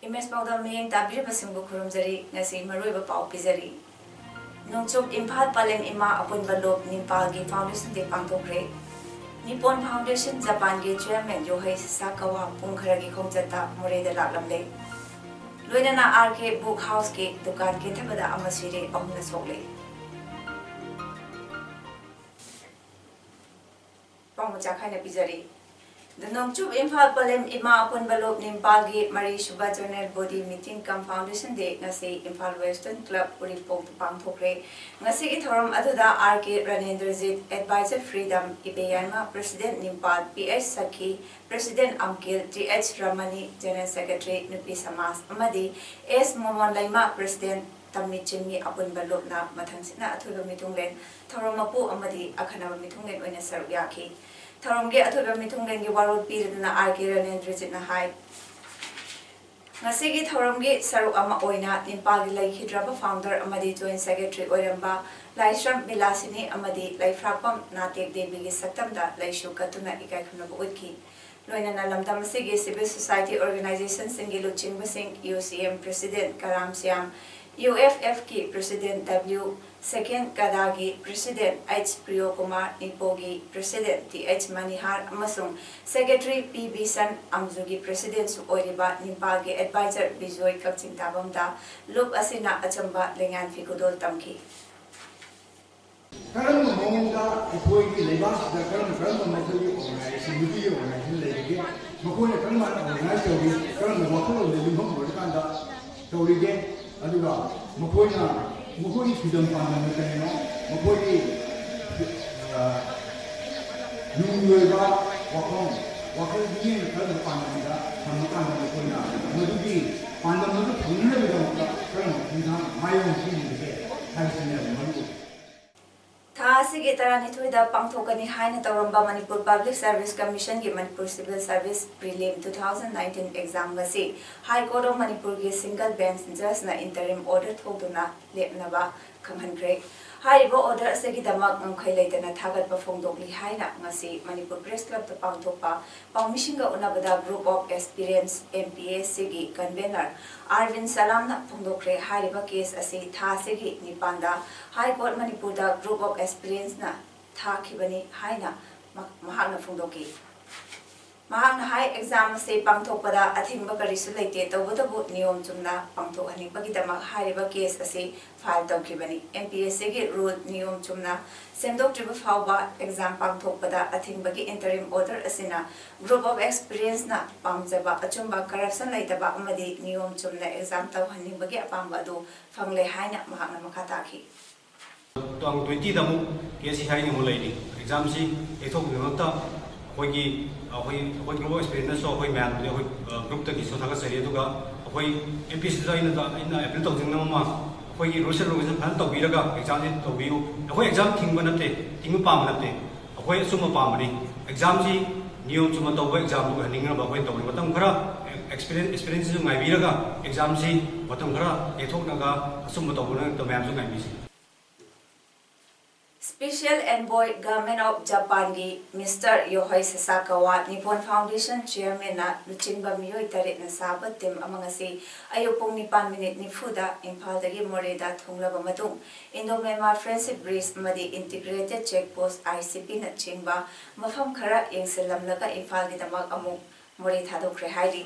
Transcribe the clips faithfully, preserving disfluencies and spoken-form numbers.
Image ꯄꯥꯎꯗꯝ ꯃꯤꯠꯌꯦꯡ ꯇꯥꯕꯤꯔꯤꯕꯁꯤꯡꯕꯨ ꯈꯨꯔꯨꯝꯖꯔꯤ꯫ ꯉꯁꯤ ꯃꯔꯨꯑꯣꯏꯕ ꯄꯥꯎ ꯄꯤꯖꯔꯤ꯫ ꯅꯣꯡꯆꯨꯞ ꯏꯝꯐꯥꯜ ꯄꯂꯦꯝ ꯏꯃꯥ ꯑꯄꯨꯟꯕ ꯂꯣꯛ ꯅꯤꯝꯄꯥꯜꯒꯤ ꯐꯥꯎꯟꯗꯦꯁꯟ ꯗꯦ ꯄꯥꯡꯊꯣꯛꯈ꯭ꯔꯦ꯫ ꯅꯤꯄꯣꯟ ꯐꯥꯎꯟꯗꯦꯁꯟ ꯖꯄꯥꯟꯒꯤ ꯆꯤꯌꯔꯃꯦꯟ ꯌꯣꯍꯩ ꯁꯥꯀꯥꯋꯥ ꯄꯨꯡ ꯈꯔꯒꯤ ꯈꯣꯡꯆꯠꯇ ꯃꯣꯔꯦꯗ ꯂꯥꯛꯂꯝꯂꯦ꯫ ꯂꯣꯏꯅꯅ ꯑꯥꯔ ꯀꯦ ꯕꯨꯛ ꯍꯥꯎꯁꯀꯤ ꯗꯨꯀꯥꯟ ꯀꯦꯟꯊꯕꯗ ꯑꯃ ꯁꯤꯔꯦ, ꯑꯍꯨꯝꯅ ꯁꯣꯛꯂꯦ꯫ ꯄꯥꯎ ꯃꯆꯥ ꯈꯥꯏꯅ ꯄꯤꯖꯔꯤ꯫ ꯅꯣꯡꯆꯨꯞ ꯏꯝꯐꯥꯜ ꯄꯂꯦꯝ ꯏꯃꯥ ꯑꯄꯨꯟꯕ ꯂꯣꯛ ꯅꯤꯝꯄꯥꯜꯒꯤ ꯃꯔꯤꯁꯨꯕ general body meeting cum foundation day ꯉꯁꯤ ꯏꯝꯐꯥꯜ ꯋꯦꯁꯇꯔꯟ ꯀ꯭ꯂꯕ ꯎꯔꯤꯄꯣꯛꯇ ꯄꯥꯡꯊꯣꯛꯈ꯭ꯔꯦ꯫ ꯉꯁꯤꯒꯤ ꯊꯧꯔꯝ ꯑꯗꯨꯗ R K Ranendrajit, adviser Freedom, Ibeyaima, president Nimpal, P H Sakhi, president Amkil, T H Ramani, general secretary, Nupi Samaj, ꯑꯃꯗꯤ ꯑꯦꯁ ꯃꯣꯃꯣꯟ ꯂꯩꯃ, ꯄ꯭ꯔꯁꯤꯗꯦꯟꯠ ꯇꯝꯃꯤ ꯆꯤꯡꯃꯤ ꯑꯄꯨꯟꯕ ꯂꯨꯞꯅ ꯃꯊꯪꯁꯤꯠꯅ ꯑꯊꯣꯏꯕ ꯃꯤꯊꯨꯡꯂꯦꯟ ꯊꯧꯔꯝ ꯃꯄꯨ ꯑꯃꯗꯤ ꯑꯈꯟꯅꯕ ꯃꯤꯊꯨꯡꯂꯦꯟ ꯑꯣꯏꯅ ꯁꯔꯨꯛ ꯌꯥꯈꯤ꯫ ꯊꯧꯔꯝꯒꯤ ꯑꯊꯣꯏꯕ ꯃꯤꯊꯨꯡꯂꯦꯟꯒꯤ ꯋꯥꯔꯣꯜ ꯄꯤꯔꯗꯨꯅ ꯑꯥꯔ ꯀꯦ ꯔꯅꯦꯟꯗ꯭ꯔꯖꯤꯠꯅ ꯍꯥꯏ, ꯉꯁꯤꯒꯤ ꯊꯧꯔꯝꯒꯤ ꯁꯔꯨꯛ ꯑꯃ ꯑꯣꯏꯅ ꯅꯤꯝꯄꯥꯜꯒꯤ ꯂꯩꯈꯤꯗ꯭ꯔꯕ ꯐꯥꯎꯟꯗꯔ ꯑꯃꯗꯤ ꯖꯣꯏꯟꯠ ꯁꯦꯀ꯭ꯔꯦꯇꯔꯤ ꯑꯣꯏꯔꯝꯕ ꯂꯥꯏꯁ꯭ꯔꯝ ꯕꯤꯂꯥꯁꯤꯅꯤ ꯑꯃꯗꯤ ꯂꯩꯐ꯭ꯔꯥꯛꯄꯝ ꯅꯥꯇꯦꯛ ꯗꯦꯕꯤꯒꯤ ꯁꯛꯇꯝꯗ ꯂꯩꯁꯨ ꯀꯠꯇꯨꯅ ꯏꯀꯥꯏ ꯈꯨꯝꯅꯕ ꯎꯠꯈꯤ꯫ ꯂꯣꯏꯅꯅ ꯂꯝꯗꯝ ꯑꯁꯤꯒꯤ ꯁꯤꯚꯤꯜ ꯁꯣꯁꯥꯏꯇꯤ ꯑꯣꯔꯒꯅꯥꯏꯖꯦꯁꯟꯁꯤꯡꯒꯤ ꯂꯨꯆꯤꯡꯕꯁꯤꯡ, U C M president Karam Shyam, U F ꯑꯦꯐꯀꯤ ꯄ꯭ꯔꯁꯤꯗꯦꯟꯠ ꯗꯕ꯭ꯂꯤꯎ, ꯁꯦꯀꯦꯟ ꯀꯗꯥꯒꯤ ꯄ꯭ꯔꯁꯤꯗꯦꯟꯠ ꯑꯩꯆ ꯄ꯭ꯔꯤꯌꯣꯀꯨꯃꯥꯔ, ꯅꯤꯄꯣꯒꯤ ꯄ꯭ꯔꯁꯤꯗꯦꯟꯠ ꯇꯤ ꯑꯩꯆ ꯃꯅꯤꯍꯥꯔ ꯑꯃꯁꯨꯡ ꯁꯦꯀ꯭ꯔꯦꯇꯔꯤ ꯄꯤ ꯕꯤꯁꯟ, ꯑꯝꯖꯨꯒꯤ ꯄ꯭ꯔꯁꯤꯗꯦꯟꯠꯁꯨ ꯑꯣꯏꯔꯤꯕ ꯅꯤꯝꯄꯥꯜꯒꯤ ꯑꯦꯗꯚꯥꯏꯖꯔ ꯕꯤꯖꯣꯏ ꯀꯛꯆꯤꯡ ꯇꯥꯕꯝꯗ ꯂꯨꯞ ꯑꯁꯤꯅ ꯑꯆꯝꯕ ꯂꯦꯡꯌꯥꯟ ꯐꯤ ꯈꯨꯗꯣꯜ ꯇꯝꯈꯤ꯫ ꯀꯔꯝꯕ ꯃꯑꯣꯡꯗ ꯑꯩꯈꯣꯏꯒꯤ ꯂꯩꯕꯥꯛꯁꯤꯗ ꯀꯔꯝ ꯀꯔꯝꯕ ꯃꯈꯜꯒꯤ ꯑꯣꯔꯒꯅꯥꯏꯖꯦꯁꯟ, ꯅꯨꯄꯤꯒꯤ ꯑꯣꯔꯒꯅꯥꯏꯖꯦꯁꯟ ꯂꯩꯔꯤꯒꯦ, ꯃꯈꯣꯏꯅ ꯀꯔꯝ ꯍꯥꯏꯅ ꯑꯣꯔꯒꯅꯥꯏꯖ ꯇꯧꯔꯤ, ꯀꯔꯝꯕ ꯋꯥꯈꯜꯂꯣꯟꯗ ꯌꯨꯝꯐꯝ ꯑꯣꯏꯔꯀꯥꯟꯗ ꯇꯧꯔꯤꯒꯦ, ꯑꯗꯨꯒ ꯃꯈꯣꯏꯅ, ꯃꯈꯣꯏꯒꯤ ꯐ꯭ꯔꯤꯗꯝ ꯄꯥꯟꯗꯝꯅ ꯀꯔꯤꯅꯣ, ꯃꯈꯣꯏꯒꯤ, ꯑ, ꯅꯨꯡꯒꯤ ꯑꯣꯏꯕ ꯋꯥꯐꯝ, ꯋꯥꯈꯜ ꯃꯤꯠꯌꯦꯡ ꯀꯔꯝꯕ ꯄꯥꯟꯗꯝꯗ ꯊꯝꯃꯀꯥꯟꯗ ꯃꯈꯣꯏꯅ ꯃꯗꯨꯒꯤ ꯄꯥꯟꯗꯝ ꯑꯗꯨ ꯐꯪꯅꯅꯕꯒꯤꯗꯃꯛꯇ ꯃꯥꯌꯣꯛꯅ ꯄꯤꯔꯤꯕꯁꯦ ꯍꯥꯏꯕꯁꯤꯅꯦꯕ ꯃꯔꯨ ꯑꯣꯏ꯫ ꯊꯥ ꯑꯁꯤꯒꯤ ꯇꯔꯥꯅꯤꯊꯣꯏꯗ ꯄꯥꯡꯊꯣꯛꯀꯅꯤ ꯍꯥꯏꯅ ꯇꯧꯔꯝꯕ ꯃꯅꯤꯄꯨꯔ ꯄꯕ꯭ꯂꯤꯛ ꯁꯔꯚꯤꯁ ꯀꯃꯤꯁꯟꯒꯤ Manipur civil service prelim two thousand nineteen exam ꯑꯁꯤ ꯍꯥꯏ ꯀꯣꯔꯠ ꯑꯣꯐ ꯃꯅꯤꯄꯨꯔꯒꯤ ꯁꯤꯡꯒꯜ ꯕꯦꯟꯆ ꯖꯖꯅ ꯏꯟꯇꯔꯤꯝ ꯑꯣꯔꯗꯔ ꯊꯣꯛꯇꯨꯅ ꯂꯦꯞꯅꯕ ꯈꯪꯍꯟꯈ꯭ꯔꯦ꯫ ꯍꯥꯏꯔꯤꯕ ꯑꯣꯔꯗꯔ ꯑꯁꯤꯒꯤꯗꯃꯛ ꯉꯝꯈꯩ ꯂꯩꯇꯅ ꯊꯥꯒꯠꯄ ꯐꯣꯡꯗꯣꯛꯂꯤ ꯍꯥꯏꯅ ꯉꯁꯤ ꯃꯅꯤꯄꯨꯔ ꯄ꯭ꯔꯦꯁ ꯀ꯭ꯂꯕꯇ ꯄꯥꯡꯊꯣꯛꯄ ꯄꯥꯎꯃꯤꯁꯤꯡꯒ ꯎꯅꯕꯗ group of aspirants, M P S ꯁꯤꯒꯤ ꯀꯟꯚꯦꯅꯔ ꯑꯥꯔꯕꯤꯟ ꯁꯂꯥꯝꯅ ꯐꯣꯡꯗꯣꯛꯈ꯭ꯔꯦ꯫ ꯍꯥꯏꯔꯤꯕ ꯀꯦꯁ ꯑꯁꯤ ꯊꯥ ꯑꯁꯤꯒꯤ ꯅꯤꯄꯥꯟꯗ ꯍꯥꯏ ꯀꯣꯔꯠ ꯃꯅꯤꯄꯨꯔꯗ ꯒ꯭ꯔꯨꯞ ꯑꯣꯐ ꯑꯦꯁꯄꯤꯔꯦꯟꯠꯁꯅ ꯊꯥꯈꯤꯕꯅꯤ ꯍꯥꯏꯅ ꯃ-, ꯃꯍꯥꯛꯅ ꯐꯣꯡꯗꯣꯛꯈꯤ꯫ ꯃꯍꯥꯛꯅ ꯍꯥꯏ, ꯑꯦꯛꯖꯥꯝ ꯑꯁꯤ ꯄꯥꯡꯊꯣꯛꯄꯗ ꯑꯊꯤꯡꯕ ꯀꯔꯤꯁꯨ ꯂꯩꯇꯦ, ꯇꯧꯕꯇꯕꯨ ꯅꯤꯌꯣꯝ ꯆꯨꯝꯅ ꯄꯥꯡꯊꯣꯛꯍꯟꯅꯤꯡꯕꯒꯤꯗꯃꯛ ꯍꯥꯏꯔꯤꯕ ꯀꯦꯁ ꯑꯁꯤ ꯐꯥꯏꯜ ꯇꯧꯈꯤꯕꯅꯤ꯫ ꯑꯦꯝ ꯄꯤ ꯑꯦꯁ ꯁꯤꯒꯤ ꯔꯨꯜ ꯅꯤꯌꯣꯝ ꯆꯨꯝꯅ ꯁꯦꯝꯗꯣꯛꯇ꯭ꯔꯤꯕ ꯐꯥꯎꯕ ꯑꯦꯛꯖꯥꯝ ꯄꯥꯡꯊꯣꯛꯄꯗ ꯑꯊꯤꯡꯕꯒꯤ ꯏꯟꯇꯔꯤꯝ ꯑꯣꯔꯗꯔ ꯑꯁꯤꯅ ꯒ꯭ꯔꯨꯞ ꯑꯣꯐ ꯑꯦꯛꯁꯄꯤꯔꯤꯌꯦꯟꯁꯅ ꯄꯥꯝꯖꯕ ꯑꯆꯨꯝꯕ, ꯀꯔꯞꯁꯟ ꯂꯩꯇꯕ ꯑꯃꯗꯤ ꯅꯤꯌꯣꯝ ꯆꯨꯝꯅ ꯑꯦꯛꯖꯥꯝ ꯇꯧꯍꯟꯅꯤꯡꯕꯒꯤ ꯑꯄꯥꯝꯕ ꯑꯗꯨ ꯐꯪꯂꯦ ꯍꯥꯏꯅ ꯃꯍꯥꯛꯅ ꯃꯈꯥ ꯇꯥꯈꯤ꯫ ꯇꯨ ꯊꯥꯎꯖꯟ ꯇ꯭ꯋꯦꯟꯇꯤꯗ ꯑꯃꯨꯛ ꯀꯦꯁ ꯁꯤ ꯍꯥꯏꯔꯤꯡ ꯑꯃꯨꯛ ꯂꯩꯔꯤ꯫ ꯑꯦꯛꯖꯥꯝꯁꯤ ꯌꯩꯊꯣꯛꯅꯕꯒꯤꯗꯃꯛꯇ ꯑꯩꯈꯣꯏꯒꯤ, ꯑꯩꯈꯣꯏ, ꯑꯩꯈꯣꯏ ꯒ꯭ꯔꯨꯞ ꯑꯣꯐ ꯑꯦꯛꯁꯄꯤꯔꯤꯌꯦꯟꯁꯇꯁꯨ ꯑꯩꯈꯣꯏ ꯃꯌꯥꯝꯗꯨꯗꯤ ꯑꯩꯈꯣꯏ, ꯑ, ꯒ꯭ꯔꯨꯞꯇꯒꯤꯁꯨ ꯊꯥꯒꯠꯆꯔꯤ꯫ ꯑꯗꯨꯒ ꯑꯩꯈꯣꯏ ꯑꯦꯝ ꯄꯤ ꯑꯦꯁ ꯁꯤꯗ ꯑꯩꯅ, ꯑꯩꯅ ꯑꯦꯄꯤꯜ ꯇꯧꯖꯅꯤꯡꯕ ꯑꯃ, ꯑꯩꯈꯣꯏꯒꯤ ꯔꯨꯜꯁ ꯑꯦꯟ ꯔꯦꯒꯨꯂꯦꯁꯟ ꯐꯖꯅ ꯇꯧꯕꯤꯔꯒ ꯑꯦꯛꯖꯥꯝꯁꯤ ꯇꯧꯕꯤꯌꯨ꯫ ꯑꯩꯈꯣꯏ ꯑꯦꯛꯖꯥꯝ ꯊꯤꯡꯕ ꯅꯠꯇꯦ, ꯊꯤꯡꯕ ꯄꯥꯝꯕ ꯅꯠꯇꯦ, ꯑꯩꯈꯣꯏ ꯑꯆꯨꯝꯕ ꯄꯥꯝꯕꯅꯤ꯫ ꯑꯦꯛꯖꯥꯝꯁꯤ ꯅꯤꯌꯣꯝ ꯆꯨꯝꯅ ꯇꯧꯕ ꯑꯦꯛꯖꯥꯝꯗꯨ ꯑꯣꯏꯍꯟꯅꯤꯡꯅꯕ ꯑꯩꯈꯣꯏ ꯇꯧꯔꯤ꯫ ꯃꯇꯝ ꯈꯔ ꯑꯦꯛꯁꯄꯤꯔꯤꯌꯦꯟꯁ, ꯑꯦꯛꯁꯄꯤꯔꯤꯌꯦꯟꯁꯁꯤꯁꯨ ꯉꯥꯏꯕꯤꯔꯒ ꯑꯦꯛꯖꯥꯝꯁꯤ ꯃꯇꯝ ꯈꯔ ꯌꯩꯊꯣꯛꯅꯒ ꯑꯆꯨꯝꯕ ꯇꯧꯕ ꯃꯌꯥꯝꯁꯨ ꯉꯥꯏꯕꯤꯁꯤ꯫ Special Envoy Government of Japanꯒꯤ mister Yohei Sasakawa Nippon foundation ꯆꯤꯌꯔꯃꯦꯟꯅ ꯂꯨꯆꯤꯡꯕ ꯃꯤꯑꯣꯏ ꯇꯔꯦꯠꯅ ꯁꯥꯕ ꯇꯤꯝ ꯑꯃ ꯉꯁꯤ ꯑꯌꯨꯛ ꯄꯨꯡ ꯅꯤꯄꯥꯟ ꯃꯤꯅꯤꯠ ꯅꯤꯐꯨꯗ ꯏꯝꯐꯥꯜꯗꯒꯤ ꯃꯣꯔꯦꯗ ꯊꯨꯡꯂꯕ ꯃꯇꯨꯡ, ꯏꯟꯗꯣ ꯃ꯭ꯌꯥꯟꯃꯥꯔ ꯐ꯭ꯔꯦꯟꯗꯁꯤꯞ ꯕ꯭ꯔꯤꯖ ꯑꯃꯗꯤ integrated check post, I C ꯄꯤꯅꯆꯤꯡꯕ ꯃꯐꯝ ꯈꯔ ꯌꯦꯡꯁꯤꯜꯂꯝꯂꯒ ꯏꯝꯐꯥꯜꯒꯤꯗꯃꯛ ꯑꯃꯨꯛ ꯃꯣꯔꯦ ꯊꯥꯗꯣꯛꯈ꯭ꯔꯦ ꯍꯥꯏꯔꯤ꯫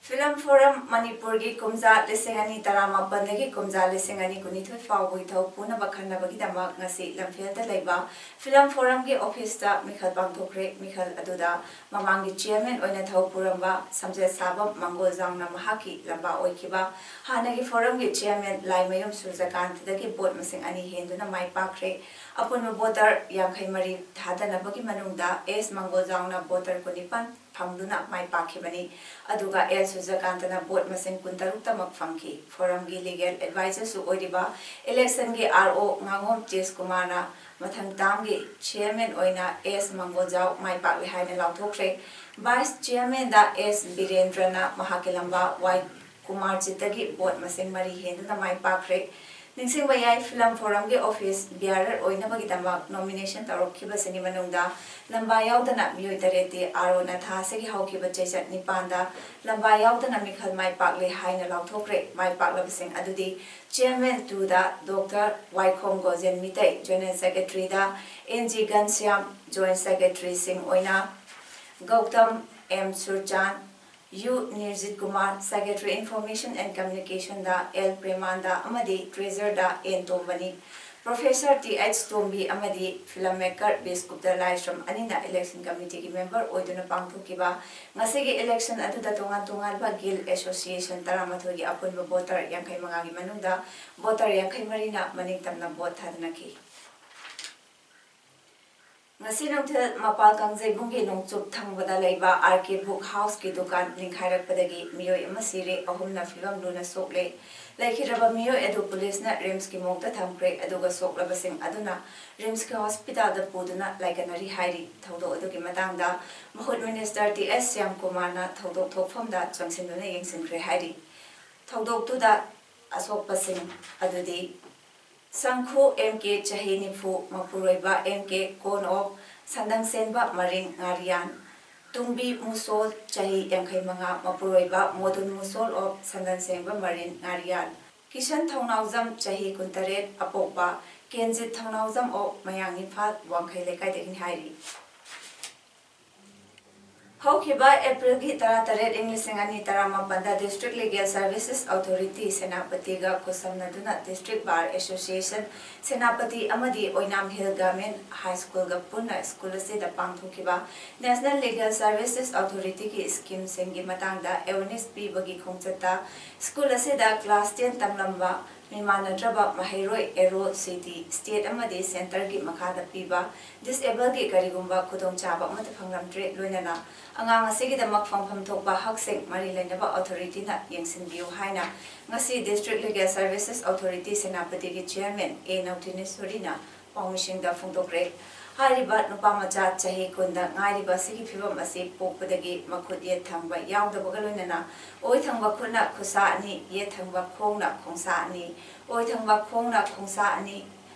ꯐꯤꯂꯝ ꯐꯣꯔꯝ ꯃꯅꯤꯄꯨꯔꯒꯤ ꯀꯨꯝꯖꯥ ꯂꯤꯁꯤꯡ ꯑꯅꯤ ꯇꯔꯥꯃꯥꯄꯟꯗꯒꯤ ꯀꯨꯝꯖꯥ ꯂꯤꯁꯤꯡ ꯑꯅꯤ ꯀꯨꯟꯅꯤꯊꯣꯏ ꯐꯥꯎꯕꯒꯤ ꯊꯧ ꯄꯨꯅꯕ ꯈꯟꯅꯕꯒꯤꯗꯃꯛ ꯉꯁꯤ ꯂꯝꯐꯦꯜꯗ ꯂꯩꯕ ꯐꯤꯂꯝ ꯐꯣꯔꯝꯒꯤ ꯑꯣꯐꯤꯁꯇ ꯃꯤꯈꯜ ꯄꯥꯡꯊꯣꯛꯈ꯭ꯔꯦ꯫ ꯃꯤꯈꯜ ꯑꯗꯨꯗ ꯃꯃꯥꯡꯒꯤ ꯆꯤꯌꯔꯃꯦꯟ ꯑꯣꯏꯅ ꯊꯧ ꯄꯨꯔꯝꯕ ꯁꯝꯖꯦꯠ ꯁꯥꯕꯝ ꯃꯪꯒꯣꯜꯖꯥꯎꯅ ꯃꯍꯥꯛꯀꯤ ꯂꯝꯕꯥ ꯑꯣꯏꯈꯤꯕ꯫ ꯍꯥꯟꯅꯒꯤ ꯐꯣꯔꯝꯒꯤ ꯆꯤꯌꯔꯃꯦꯟ ꯂꯥꯏꯃꯌꯨꯝ ꯁꯨꯔꯖꯀꯥꯟꯇꯗꯒꯤ ꯚꯣꯠ ꯃꯁꯤꯡ ꯑꯅꯤ ꯍꯦꯟꯗꯨꯅ ꯃꯥꯏ ꯄꯥꯛꯈ꯭ꯔꯦ꯫ ꯑꯄꯨꯟꯕ ꯚꯣꯇꯔ ꯌꯥꯡꯈꯩ ꯃꯔꯤ ꯊꯥꯗꯅꯕꯒꯤ ꯃꯅꯨꯡꯗ ꯑꯦꯁ ꯃꯪꯒꯣꯜꯖꯥꯎꯅ ꯚꯣꯇꯔ ꯀꯨꯟꯅꯤꯄꯥꯟ ꯐꯪꯗꯨꯅ ꯃꯥꯏ ꯄꯥꯛꯈꯤꯕꯅꯤ꯫ ꯑꯗꯨꯒ ꯑꯦꯜ ꯁꯨꯖꯀꯥꯟꯇꯅ ꯚꯣꯠ ꯃꯁꯤꯡ ꯀꯨꯟꯇꯔꯨꯛꯇꯃꯛ ꯐꯪꯈꯤ꯫ ꯐꯣꯔꯝꯒꯤ ꯂꯤꯒꯦꯜ ꯑꯦꯗꯚꯥꯏꯖꯔꯁꯨ ꯑꯣꯏꯔꯤꯕ ꯏꯂꯦꯛꯁꯟꯒꯤ ꯑꯥꯔ ꯑꯣ ꯉꯥꯉꯣꯝ ꯇꯦꯖ ꯀꯨꯃꯥꯔꯅ ꯃꯊꯪ ꯇꯥꯝꯒꯤ ꯆꯤꯌꯔꯃꯦꯟ ꯑꯣꯏꯅ ꯑꯦꯁ ꯃꯪꯒꯣꯜꯖꯥꯎ ꯃꯥꯏ ꯄꯥꯛꯂꯦ ꯍꯥꯏꯅ ꯂꯥꯎꯊꯣꯛꯈ꯭ꯔꯦ꯫ ꯚꯥꯏꯁ ꯆꯤꯌꯔꯃꯦꯟꯗ ꯑꯦꯁ ꯕꯤꯔꯦꯟꯗ꯭ꯔꯅ ꯃꯍꯥꯛꯀꯤ ꯂꯝꯕꯥ ꯋꯥꯏ ꯀꯨꯃꯥꯔꯖꯤꯠꯇꯒꯤ ꯚꯣꯠ ꯃꯁꯤꯡ ꯃꯔꯤ ꯍꯦꯟꯗꯨꯅ ꯃꯥꯏ ꯄꯥꯛꯈ꯭ꯔꯦ꯫ ꯅꯤꯡꯁꯤꯡꯕ ꯌꯥꯏ, ꯐꯤꯂꯝ ꯐꯣꯔꯝꯒꯤ ꯑꯣꯐꯤꯁ ꯕꯤꯌꯥꯔꯔ ꯑꯣꯏꯅꯕꯒꯤꯗꯃꯛ ꯅꯣꯃꯤꯅꯦꯁꯟ ꯇꯧꯔꯛꯈꯤꯕꯁꯤꯡꯒꯤ ꯃꯅꯨꯡꯗ ꯂꯝꯕꯥ ꯌꯥꯎꯗꯅ ꯃꯤꯑꯣꯏ ꯇꯔꯦꯠꯇꯤ ꯑꯥꯔ ꯑꯣꯅ ꯊꯥ ꯑꯁꯤꯒꯤ ꯍꯧꯈꯤꯕ ꯆꯩꯆꯠ ꯅꯤꯄꯥꯟꯗ ꯂꯝꯕꯥ ꯌꯥꯎꯗꯅ ꯃꯤꯈꯜ ꯃꯥꯏ ꯄꯥꯛꯂꯦ ꯍꯥꯏꯅ ꯂꯥꯎꯊꯣꯛꯈ꯭ꯔꯦ꯫ ꯃꯥꯏ ꯄꯥꯛꯂꯕꯁꯤꯡ ꯑꯗꯨꯗꯤ ꯆꯤꯌꯔꯃꯦꯟ ꯇꯨꯗ ꯗꯣꯛꯇꯔ ꯋꯥꯏꯈꯣꯝ ꯒꯣꯖꯦꯟ ꯃꯤꯇꯩ, ꯖꯦꯅꯔꯦꯜ ꯁꯦꯀ꯭ꯔꯦꯇꯔꯤꯗ ꯑꯦꯟ ꯖꯤ ꯘꯟꯁ꯭ꯌꯥꯝ, ꯖꯣꯏꯟ ꯁꯦꯀ꯭ꯔꯦꯇꯔꯤꯁꯤꯡ ꯑꯣꯏꯅ Gautam M Surchand, U Nirjit Kumar, secretary information and ꯀꯝꯃ꯭ꯌꯨꯅꯤꯀꯦꯁꯟꯗ ꯑꯦꯜ ꯄ꯭ꯔꯦꯃꯥꯟꯗ ꯑꯃꯗꯤ ꯇ꯭ꯔꯦꯖꯔꯗ ꯑꯦꯟ ꯇꯣꯝꯕꯅꯤ꯫ ꯄ꯭ꯔꯣꯐꯦꯁꯔ ꯇꯤ ꯑꯩꯆ ꯇꯣꯝꯕꯤ ꯑꯃꯗꯤ ꯐꯤꯂꯝ ꯃꯦꯀꯔ ꯕꯤꯁꯀꯨꯞꯇ ꯂꯥꯏꯁ꯭ꯔꯝ ꯑꯅꯤꯅ ꯏꯂꯦꯛꯁꯟ ꯀꯃꯤꯇꯤꯒꯤ ꯃꯦꯝꯕꯔ ꯑꯣꯏꯗꯨꯅ ꯄꯥꯡꯊꯣꯛꯈꯤꯕ ꯉꯁꯤꯒꯤ ꯏꯂꯦꯛꯁꯟ ꯑꯗꯨꯗ ꯇꯣꯉꯥꯟ ꯇꯣꯉꯥꯟꯕ ꯒꯤꯜ ꯑꯦꯁꯣꯁꯤꯌꯦꯁꯟ ꯇꯔꯥꯃꯥꯊꯣꯏꯒꯤ ꯑꯄꯨꯟꯕ ꯚꯣꯇꯔ ꯌꯥꯡꯈꯩ ꯃꯉꯥꯒꯤ ꯃꯅꯨꯡꯗ ꯚꯣꯇꯔ ꯌꯥꯡꯈꯩ ꯃꯔꯤꯅ ꯃꯅꯤꯡ ꯇꯝꯅ ꯚꯣꯠ ꯊꯥꯗꯅꯈꯤ꯫ ꯉꯁꯤ ꯅꯨꯡꯊꯤꯜ ꯃꯄꯥꯜ ꯀꯥꯡꯖꯩꯕꯨꯡꯒꯤ ꯅꯣꯡꯆꯨꯞ ꯊꯪꯕꯗ ꯂꯩꯕ ꯑꯥꯔ ꯀꯦ ꯕꯨꯛ ꯍꯥꯎꯁꯀꯤ ꯗꯨꯀꯥꯟ ꯅꯤꯡꯈꯥꯏꯔꯛꯄꯗꯒꯤ ꯃꯤꯑꯣꯏ ꯑꯃ ꯁꯤꯔꯦ, ꯑꯍꯨꯝꯅ ꯐꯤꯕꯝ ꯂꯨꯅ ꯁꯣꯛꯂꯦ꯫ ꯂꯩꯈꯤꯗ꯭ꯔꯕ ꯃꯤꯑꯣꯏ ꯑꯗꯨ ꯄꯨꯂꯤꯁꯅ ꯔꯤꯝꯁꯀꯤ ꯃꯣꯔꯒꯇ ꯊꯝꯈ꯭ꯔꯦ, ꯑꯗꯨꯒ ꯁꯣꯛꯂꯕꯁꯤꯡ ꯑꯗꯨꯅ ꯔꯤꯝꯁꯀꯤ ꯍꯣꯁꯄꯤꯇꯥꯜꯗ ꯄꯨꯗꯨꯅ ꯂꯥꯏꯀꯠꯅꯔꯤ ꯍꯥꯏꯔꯤ꯫ ꯊꯧꯗꯣꯛ ꯑꯗꯨꯒꯤ ꯃꯇꯥꯡꯗ ꯃꯍꯨꯠ ꯃꯤꯅꯤꯁꯇꯔ ꯇꯤ ꯑꯦꯁ ꯁ꯭ꯌꯥꯝꯀꯨꯃꯥꯔꯅ ꯊꯧꯗꯣꯛ ꯊꯣꯛꯐꯝꯗ ꯆꯪꯁꯤꯟꯗꯨꯅ ꯌꯦꯡꯁꯤꯟꯈ꯭ꯔꯦ ꯍꯥꯏꯔꯤ꯫ ꯊꯧꯗꯣꯛꯇꯨꯗ ꯑꯁꯣꯛꯄꯁꯤꯡ ꯑꯗꯨꯗꯤ ꯁꯪꯈꯨ ꯑꯦꯝ ꯀꯦ, ꯆꯍꯤ ꯅꯤꯐꯨ, ꯃꯄꯨꯔꯣꯏꯕ ꯑꯦꯝ ꯀꯦ ꯀꯣꯟ ꯑꯣꯐ ꯁꯟꯗꯪꯁꯦꯟꯕ ꯃꯔꯤꯡ ꯉꯥꯔꯤꯌꯥꯟ, ꯇꯨꯡꯕꯤ ꯃꯨꯁꯣꯜ, ꯆꯍꯤ ꯌꯥꯡꯈꯩ ꯃꯉꯥ, ꯃꯄꯨꯔꯣꯏꯕ ꯃꯣꯗꯨꯟ ꯃꯨꯁꯣꯜ ꯑꯣꯐ ꯁꯟꯗꯪꯁꯦꯟꯕ ꯃꯔꯤꯡ ꯉꯥꯔꯤꯌꯥꯟ, ꯀꯤꯁꯟ ꯊꯧꯅꯥꯎꯖꯝ, ꯆꯍꯤ ꯀꯨꯟꯇꯔꯦꯠ, ꯑꯄꯣꯛꯄ ꯀꯦꯟꯖꯤꯠ ꯊꯧꯅꯥꯎꯖꯝ ꯑꯣꯐ ꯃꯌꯥꯡ ꯏꯝꯐꯥꯜ ꯋꯥꯡꯈꯩ ꯂꯩꯀꯥꯏꯗꯒꯤꯅꯤ ꯍꯥꯏꯔꯤ꯫ ꯍꯧꯈꯤꯕ ꯑꯦꯄ꯭ꯔꯤꯜꯒꯤ ꯇꯔꯥꯇꯔꯦꯠ, ꯏꯪ ꯂꯤꯁꯤꯡ ꯑꯅꯤ ꯇꯔꯥꯃꯥꯄꯟꯗ District Legal Services Authority ꯁꯦꯅꯥꯄꯇꯤꯒ ꯈꯨꯠꯁꯝꯅꯗꯨꯅ District Bar Association Senapati ꯑꯃꯗꯤ ꯑꯣꯏꯅꯥꯝ ꯍꯤꯜ ꯒꯚꯔꯟꯃꯦꯟꯠ ꯍꯥꯏ ꯁ꯭ꯀꯨꯜꯒ ꯄꯨꯟꯅ ꯁ꯭ꯀꯨꯜ ꯑꯁꯤꯗ ꯄꯥꯡꯊꯣꯛꯈꯤꯕ National Legal Services Authorityꯒꯤ ꯁ꯭ꯀꯤꯝꯁꯤꯡꯒꯤ ꯃꯇꯥꯡꯗ ꯑꯦꯋꯦꯔꯅꯦꯁ ꯄꯤꯕꯒꯤ ꯈꯣꯡꯆꯠꯇ ꯁ꯭ꯀꯨꯜ ꯑꯁꯤꯗ ꯀ꯭ꯂꯥꯁ ꯇꯦꯟ ꯇꯝꯂꯝꯕ ꯃꯤꯃꯥꯟꯅꯗ꯭ꯔꯕ ꯃꯍꯩꯔꯣꯏ ꯑꯦꯔꯣ ꯁꯤꯇꯤ ꯁ꯭ꯇꯦꯠ ꯑꯃꯗꯤ ꯁꯦꯟꯇꯔꯒꯤ ꯃꯈꯥꯗ ꯄꯤꯕ ꯗꯤꯁꯑꯦꯕꯜꯒꯤ ꯀꯔꯤꯒꯨꯝꯕ ꯈꯨꯗꯣꯡꯆꯥꯕ ꯑꯃꯠꯇ ꯐꯪꯂꯝꯗ꯭ꯔꯦ꯫ ꯂꯣꯏꯅꯅ ꯑꯉꯥꯡ ꯑꯁꯤꯒꯤꯗꯃꯛ ꯐꯪꯐꯝ ꯊꯣꯛꯄ ꯍꯛꯁꯤꯡ ꯃꯔꯤ ꯂꯩꯅꯕ ꯑꯣꯊꯣꯔꯤꯇꯤꯅ ꯌꯦꯡꯁꯤꯟꯕꯤꯌꯨ ꯍꯥꯏꯅ ꯉꯁꯤ ꯗꯤꯁꯇ꯭ꯔꯤꯛ ꯂꯤꯒꯦꯜ ꯁꯔꯚꯤꯁꯦꯁ ꯑꯣꯊꯣꯔꯤꯇꯤ ꯁꯦꯅꯥꯄꯇꯤꯒꯤ ꯆꯤꯌꯔꯃꯦꯟ ꯑꯦ ꯅꯧꯇꯤꯅꯦꯁꯣꯔꯤꯅ ꯄꯥꯎꯃꯤꯁꯤꯡꯗ ꯐꯣꯡꯗꯣꯛꯈ꯭ꯔꯦ꯫ ꯍꯥꯏꯔꯤꯕ ꯅꯨꯄꯥ ꯃꯆꯥ ꯆꯍꯤ ꯀꯨꯟꯗ ꯉꯥꯏꯔꯤꯕ ꯑꯁꯤꯒꯤ ꯐꯤꯕꯝ ꯑꯁꯤ ꯄꯣꯛꯄꯗꯒꯤ ꯃꯈꯨꯠ ꯌꯦꯠ ꯊꯪꯕ ꯌꯥꯎꯗꯕꯒ ꯂꯣꯏꯅꯅ ꯑꯣꯏ ꯊꯪꯕ ꯈꯨꯠꯅ ꯈꯨꯠꯁꯥ ꯑꯅꯤ, ꯌꯦꯠ ꯊꯪꯕ ꯈꯣꯡꯅ ꯈꯣꯡꯁꯥ ꯑꯅꯤ, ꯑꯣꯏ ꯊꯪꯕ ꯈꯣꯡꯅ ꯈꯣꯡꯁꯥ ꯑꯅꯤ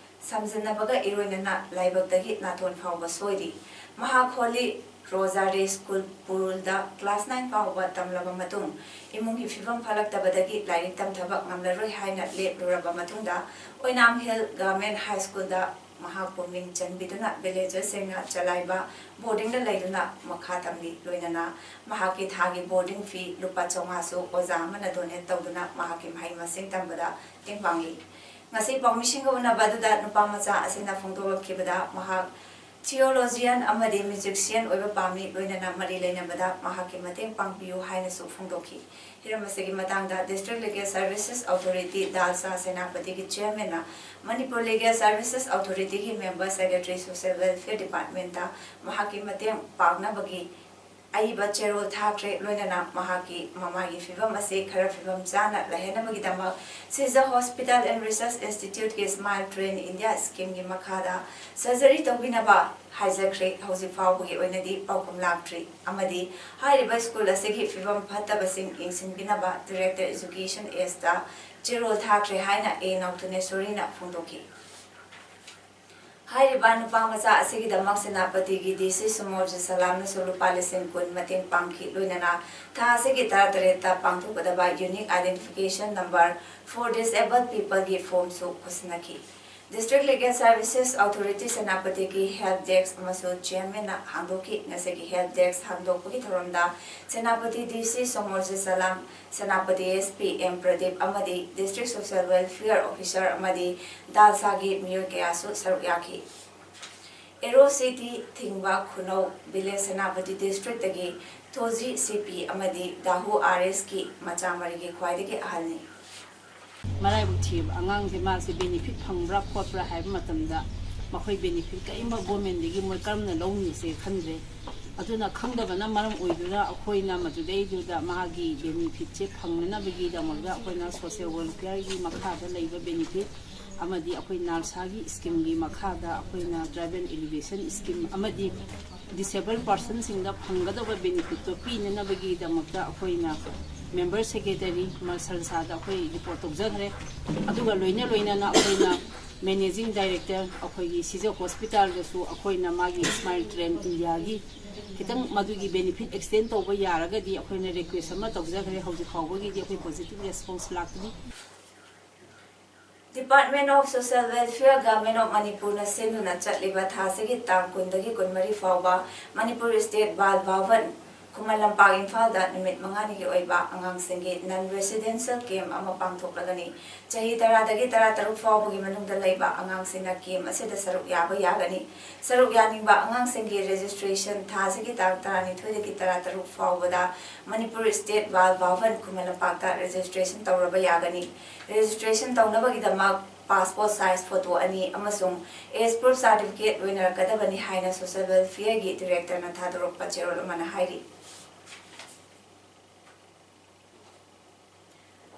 ꯁꯝꯖꯟꯅꯕꯒ ꯏꯔꯣꯏꯅꯅ ꯂꯥꯏꯕꯛꯇꯒꯤ ꯅꯥꯇꯣꯟ ꯐꯥꯎꯕ ꯁꯣꯏꯔꯤ꯫ ꯃꯍꯥꯛ ꯍꯣꯂꯤ ꯔꯣꯖꯥꯔꯤ ꯁ꯭ꯀꯨꯜ ꯄꯨꯔꯨꯜꯗ ꯀ꯭ꯂꯥꯁ ꯅꯥꯏꯟ ꯐꯥꯎꯕ ꯇꯝꯂꯕ ꯃꯇꯨꯡ, ꯏꯃꯨꯡꯒꯤ ꯐꯤꯕꯝ ꯐꯠꯂꯛꯇꯕꯗꯒꯤ ꯂꯥꯏꯔꯤꯛ ꯇꯝꯊꯕ ꯉꯝꯂꯔꯣꯏ ꯍꯥꯏꯅ ꯂꯦꯞꯂꯨꯔꯕ ꯃꯇꯨꯡꯗ, ꯑꯣꯏꯅꯥꯝ ꯍꯤꯜ ꯒꯚꯔꯟꯃꯦꯟꯠ ꯍꯥꯏ ꯁ꯭ꯀꯨꯜꯗ ꯃꯍꯥꯛꯄꯨ ꯃꯤꯡ ꯆꯟꯕꯤꯗꯨꯅ ꯚꯤꯂꯦꯖꯔꯁꯤꯡꯅ ꯆꯂꯥꯏꯕ ꯕꯣꯔꯗꯤꯡꯗ ꯂꯩꯗꯨꯅ ꯃꯈꯥ ꯇꯝꯂꯤ꯫ ꯂꯣꯏꯅꯅ ꯃꯍꯥꯛꯀꯤ ꯊꯥꯒꯤ ꯕꯣꯔꯗꯤꯡ ꯐꯤ ꯂꯨꯄꯥ ꯆꯥꯝꯃꯉꯥꯁꯨ ꯑꯣꯖꯥ ꯑꯃꯅ ꯗꯣꯅꯦꯠ ꯇꯧꯗꯨꯅ ꯃꯍꯥꯛꯀꯤ ꯃꯍꯩ ꯃꯁꯤꯡ ꯇꯝꯕꯗ ꯃꯇꯦꯡ ꯄꯥꯡꯂꯤ꯫ ꯉꯁꯤ ꯄꯥꯎꯃꯤꯁꯤꯡꯒ ꯎꯅꯕ ꯑꯗꯨꯗ ꯅꯨꯄꯥ ꯃꯆꯥ ꯑꯁꯤꯅ ꯐꯣꯡꯗꯣꯛꯂꯛꯈꯤꯕꯗ, ꯃꯍꯥꯛ ꯊꯤꯑꯣꯂꯣꯖꯤꯌꯥꯟ ꯑꯃꯗꯤ ꯃ꯭ꯌꯨꯖꯤꯛꯁꯤꯌꯥꯟ ꯑꯣꯏꯕ ꯄꯥꯝꯃꯤ, ꯂꯣꯏꯅꯅ ꯃꯔꯤ ꯂꯩꯅꯕꯗ ꯃꯍꯥꯛꯀꯤ ꯃꯇꯦꯡ ꯄꯥꯡꯕꯤꯌꯨ ꯍꯥꯏꯅꯁꯨ ꯐꯣꯡꯗꯣꯛꯈꯤ꯫ ꯍꯤꯔꯝ ꯑꯁꯤꯒꯤ ꯃꯇꯥꯡꯗ district legal services authority, DALSA ꯁꯦꯅꯥꯄꯇꯤꯒꯤ ꯆꯤꯌꯔꯃꯦꯟꯅ ꯃꯅꯤꯄꯨꯔ ꯂꯤꯒꯦꯜ ꯁꯔꯚꯤꯁꯦꯁ ꯑꯣꯊꯣꯔꯤꯇꯤꯒꯤ ꯃꯦꯝꯕꯔ ꯁꯦꯀ꯭ꯔꯦꯇꯔꯤ ꯁꯣꯁꯤꯌꯦꯜ ꯋꯦꯜꯐꯤꯌꯔ ꯗꯤꯄꯥꯔꯠꯃꯦꯟꯠꯇ ꯃꯍꯥꯛꯀꯤ ꯃꯇꯦꯡ ꯄꯥꯡꯅꯕꯒꯤ ꯑꯏꯕ ꯆꯦꯔꯣꯜ ꯊꯥꯈ꯭ꯔꯦ꯫ ꯂꯣꯏꯅꯅ ꯃꯍꯥꯛꯀꯤ ꯃꯃꯥꯒꯤ ꯐꯤꯕꯝ ꯑꯁꯤ ꯈꯔ ꯐꯤꯕꯝ ꯆꯥꯅ ꯂꯩꯍꯟꯅꯕꯒꯤꯗꯃꯛ ꯁꯤꯖ ꯍꯣꯁꯄꯤꯇꯥꯜ ꯑꯦꯟ ꯔꯤꯁꯔꯆ ꯏꯟꯁꯇꯤꯇ꯭ꯌꯨꯠꯀꯤ ꯁ꯭ꯃꯥꯏꯜ ꯇ꯭ꯔꯦꯟ ꯏꯟꯗꯤꯌꯥ ꯁ꯭ꯀꯤꯝꯒꯤ ꯃꯈꯥꯗ ꯁꯔꯖꯔꯤ ꯇꯧꯕꯤꯅꯕ ꯍꯥꯏꯖꯈ꯭ꯔꯦ꯫ ꯍꯧꯖꯤꯛ ꯐꯥꯎꯕꯒꯤ ꯑꯣꯏꯅꯗꯤ ꯄꯥꯎꯈꯨꯝ ꯂꯥꯛꯇ꯭ꯔꯤ ꯑꯃꯗꯤ ꯍꯥꯏꯔꯤꯕ ꯁ꯭ꯀꯨꯜ ꯑꯁꯤꯒꯤ ꯐꯤꯕꯝ ꯐꯠꯇꯕꯁꯤꯡ ꯌꯦꯡꯁꯤꯟꯕꯤꯅꯕ ꯗꯤꯔꯦꯛꯇꯔ ꯑꯦꯖꯨꯀꯦꯁꯟ ꯑꯦꯁꯇ ꯆꯦꯔꯣꯜ ꯊꯥꯈ꯭ꯔꯦ ꯍꯥꯏꯅ ꯑꯦ ꯅꯧꯇꯤꯅꯦꯁꯣꯔꯤꯅ ꯐꯣꯡꯗꯣꯛꯈꯤ꯫ ꯍꯥꯏꯔꯤꯕ ꯅꯨꯄꯥ ꯃꯆꯥ ꯑꯁꯤꯒꯤꯗꯃꯛ ꯁꯦꯅꯥꯄꯇꯤꯒꯤ ꯗꯤ ꯁꯤ ꯁꯨꯃꯣꯔꯖ ꯁꯂꯥꯝꯅꯁꯨ ꯂꯨꯄꯥ ꯂꯤꯁꯤꯡ ꯀꯨꯟ ꯃꯇꯦꯡ ꯄꯥꯡꯈꯤ꯫ ꯂꯣꯏꯅꯅ ꯊꯥ ꯑꯁꯤꯒꯤ ꯇꯔꯥꯇꯔꯦꯠꯇ ꯄꯥꯡꯊꯣꯛꯀꯗꯕ Unique Identification Number for Disabled Peopleꯒꯤ ꯐꯣꯔꯝꯁꯨ ꯈꯨꯠꯁꯤꯟꯅꯈꯤ꯫ ꯗꯤꯁꯇ꯭ꯔꯤꯛ ꯂꯤꯒꯦꯜ ꯁꯔꯚꯤꯁꯦꯁ ꯑꯣꯊꯣꯔꯤꯇꯤ ꯁꯦꯅꯥꯄꯇꯤꯒꯤ ꯍꯦꯜꯞ ꯗꯦꯁꯛ ꯑꯃꯁꯨ ꯆꯤꯌꯔꯃꯦꯟꯅ ꯍꯥꯡꯗꯣꯛꯈꯤ꯫ ꯉꯁꯤꯒꯤ ꯍꯦꯜꯞ ꯗꯦꯁꯛ ꯍꯥꯡꯗꯣꯛꯄꯒꯤ ꯊꯧꯔꯝꯗ ꯁꯦꯅꯥꯄꯇꯤ ꯗꯤ ꯁꯤ ꯁꯣꯃꯣꯔꯖ ꯁꯂꯥꯝ, Senapati S P M Pradeep ꯑꯃꯗꯤ ꯗꯤꯁꯇ꯭ꯔꯤꯛ ꯁꯣꯁꯤꯌꯦꯜ ꯋꯦꯜꯐꯤꯌꯔ ꯑꯣꯐꯤꯁꯥꯔ ꯑꯃꯗꯤ ꯗꯥꯜꯁꯥꯒꯤ ꯃꯤꯑꯣꯏ ꯀꯌꯥꯁꯨ ꯁꯔꯨꯛ ꯌꯥꯈꯤ꯫ ꯑꯦꯔꯣ ꯁꯤꯇꯤ ꯊꯤꯡꯕ ꯈꯨꯅꯧ ꯚꯤꯂꯦꯖ ꯁꯦꯅꯥꯄꯇꯤ ꯗꯤꯁꯇ꯭ꯔꯤꯛꯇꯒꯤ ꯊꯣꯖꯤ ꯁꯤ ꯄꯤ ꯑꯃꯗꯤ ꯗꯥꯍꯨ ꯑꯥꯔ ꯑꯦꯁꯀꯤ ꯃꯆꯥ ꯃꯔꯤꯒꯤ ꯈ꯭ꯋꯥꯏꯗꯒꯤ ꯑꯍꯜꯅꯤ꯫ ꯃꯔꯥꯏꯕꯛ ꯊꯤꯕ ꯑꯉꯥꯡꯁꯦ ꯃꯥꯁꯦ ꯕꯦꯅꯤꯐꯤꯠ ꯐꯪꯕ꯭ꯔꯥ ꯈꯣꯠꯄ꯭ꯔꯥ ꯍꯥꯏꯕ ꯃꯇꯝꯗ ꯃꯈꯣꯏ ꯕꯦꯅꯤꯐꯤꯠ ꯀꯔꯤꯒꯨꯝꯕ ꯒꯣꯔꯃꯦꯟꯗꯒꯤ ꯃꯣꯏ ꯀꯔꯝꯅ ꯂꯧꯅꯤꯁꯦ ꯈꯟꯗ꯭ꯔꯦ꯫ ꯑꯗꯨꯅ ꯈꯪꯗꯕꯅ ꯃꯔꯝ ꯑꯣꯏꯗꯨꯅ ꯑꯩꯈꯣꯏꯅ ꯃꯗꯨꯗꯩꯗꯨꯗ ꯃꯥꯒꯤ ꯕꯦꯅꯤꯐꯤꯠꯁꯦ ꯐꯪꯅꯅꯕꯒꯤꯗꯃꯛꯇ ꯑꯩꯈꯣꯏꯅ ꯁꯣꯁꯤꯌꯦꯜ ꯋꯦꯜꯐꯤꯌꯔꯒꯤ ꯃꯈꯥꯗ ꯂꯩꯕ ꯕꯦꯅꯤꯐꯤꯠ ꯑꯃꯗꯤ ꯑꯩꯈꯣꯏ ꯅꯥꯜꯁꯥꯒꯤ ꯁ꯭ꯀꯤꯝꯒꯤ ꯃꯈꯥꯗ ꯑꯩꯈꯣꯏꯅ ꯇ꯭ꯔꯥꯏꯕꯦꯜ ꯏꯂꯤꯚꯦꯁꯟ ꯁ꯭ꯀꯤꯝ ꯑꯃꯗꯤ ꯗꯤꯁꯦꯕꯜ ꯄꯥꯔꯁꯟꯁꯤꯡꯗ ꯐꯪꯒꯗꯕ ꯕꯦꯅꯤꯐꯤꯠꯇꯣ ꯄꯤꯅꯅꯕꯒꯤꯗꯃꯛꯇ ꯑꯩꯈꯣꯏꯅ ꯃꯦꯝꯕꯔ ꯁꯦꯀ꯭ꯔꯦꯇꯔꯤ ꯃꯔꯁꯜꯁꯥꯗ ꯑꯩꯈꯣꯏ ꯔꯤꯄꯣꯔꯠ ꯇꯧꯖꯈ꯭ꯔꯦ꯫ ꯑꯗꯨꯒ ꯂꯣꯏꯅ ꯂꯣꯏꯅꯅ ꯑꯩꯈꯣꯏꯅ ꯃꯦꯅꯦꯖꯤꯡ ꯗꯥꯏꯔꯦꯛꯇꯔ ꯑꯩꯈꯣꯏꯒꯤ ꯁꯤꯖ ꯍꯣꯁꯄꯤꯇꯥꯜꯗꯁꯨ ꯑꯩꯈꯣꯏꯅ ꯃꯥꯒꯤ ꯁ꯭ꯃꯥꯏꯜ ꯇ꯭ꯔꯦꯟ ꯏꯟꯗꯤꯌꯥꯒꯤ ꯈꯤꯇꯪ ꯃꯗꯨꯒꯤ ꯕꯦꯅꯤꯐꯤꯠ ꯑꯦꯛꯁꯇꯦꯟ ꯇꯧꯕ ꯌꯥꯔꯒꯗꯤ ꯑꯩꯈꯣꯏꯅ ꯔꯤꯀ꯭ꯋꯦꯁ ꯑꯃ ꯇꯧꯖꯈ꯭ꯔꯦ꯫ ꯍꯧꯖꯤꯛ ꯐꯥꯎꯕꯒꯤꯗꯤ ꯑꯩꯈꯣꯏ ꯄꯣꯖꯤꯇꯤꯚ ꯔꯦꯁꯄꯣꯟꯁ ꯂꯥꯛꯇ꯭ꯔꯤ꯫ Department of Social Welfare, Government of ꯃꯅꯤꯄꯨꯔꯅ ꯁꯤꯟꯗꯨꯅ ꯆꯠꯂꯤꯕ ꯊꯥ ꯑꯁꯤꯒꯤ ꯇꯥꯡ ꯀꯨꯟꯗꯒꯤ ꯀꯨꯟꯃꯔꯤ ꯐꯥꯎꯕ ꯃꯅꯤꯄꯨꯔ ꯁ꯭ꯇꯦꯠ ꯕꯥꯜ ꯚꯥꯋꯟ, ꯈꯨꯃꯟ ꯂꯝꯄꯥꯛ, ꯏꯝꯐꯥꯜꯗ ꯅꯨꯃꯤꯠ ꯃꯉꯥꯅꯤꯒꯤ ꯑꯣꯏꯕ ꯑꯉꯥꯡꯁꯤꯡꯒꯤ ꯅꯟ ꯔꯦꯁꯤꯗꯦꯟꯁꯤꯌꯦꯜ ꯀꯦꯝꯞ ꯑꯃ ꯄꯥꯡꯊꯣꯛꯂꯒꯅꯤ꯫ ꯆꯍꯤ ꯇꯔꯥꯗꯒꯤ ꯇꯔꯥꯇꯔꯨꯛ ꯐꯥꯎꯕꯒꯤ ꯃꯅꯨꯡꯗ ꯂꯩꯕ ꯑꯉꯥꯡꯁꯤꯡꯅ ꯀꯦꯝꯞ ꯑꯁꯤꯗ ꯁꯔꯨꯛ ꯌꯥꯕ ꯌꯥꯒꯅꯤ꯫ ꯁꯔꯨꯛ ꯌꯥꯅꯤꯡꯕ ꯑꯉꯥꯡꯁꯤꯡꯒꯤ ꯔꯦꯖꯤꯁꯇ꯭ꯔꯦꯁꯟ ꯊꯥ ꯑꯁꯤꯒꯤ ꯇꯥꯡ ꯇꯔꯥꯅꯤꯊꯣꯏꯗꯒꯤ ꯇꯔꯥꯇꯔꯨꯛ ꯐꯥꯎꯕꯗ ꯃꯅꯤꯄꯨꯔ ꯁ꯭ꯇꯦꯠ ꯕꯥꯜ ꯚꯥꯋꯟ, ꯈꯨꯃꯟ ꯂꯝꯄꯥꯛꯇ ꯔꯦꯖꯤꯁꯇ꯭ꯔꯦꯁꯟ ꯇꯧꯔꯕ ꯌꯥꯒꯅꯤ꯫ ꯔꯦꯖꯤꯁꯇ꯭ꯔꯦꯁꯟ ꯇꯧꯅꯕꯒꯤꯗꯃꯛ ꯄꯥꯁꯄꯣꯔꯠ ꯁꯥꯏꯖ ꯐꯣꯇꯣ ꯑꯅꯤ ꯑꯃꯁꯨꯡ ꯑꯦꯖ ꯄ꯭ꯔꯨꯐ ꯁꯥꯔꯇꯤꯐꯤꯀꯦꯠ ꯂꯣꯏꯅꯔꯛꯀꯗꯕꯅꯤ ꯍꯥꯏꯅ ꯁꯣꯁꯤꯌꯦꯜ ꯋꯦꯜꯐꯤꯌꯔꯒꯤ ꯗꯤꯔꯦꯛꯇꯔꯅ ꯊꯥꯗꯣꯔꯛꯄ ꯆꯦꯔꯣꯜ ꯑꯃꯅ ꯍꯥꯏꯔꯤ꯫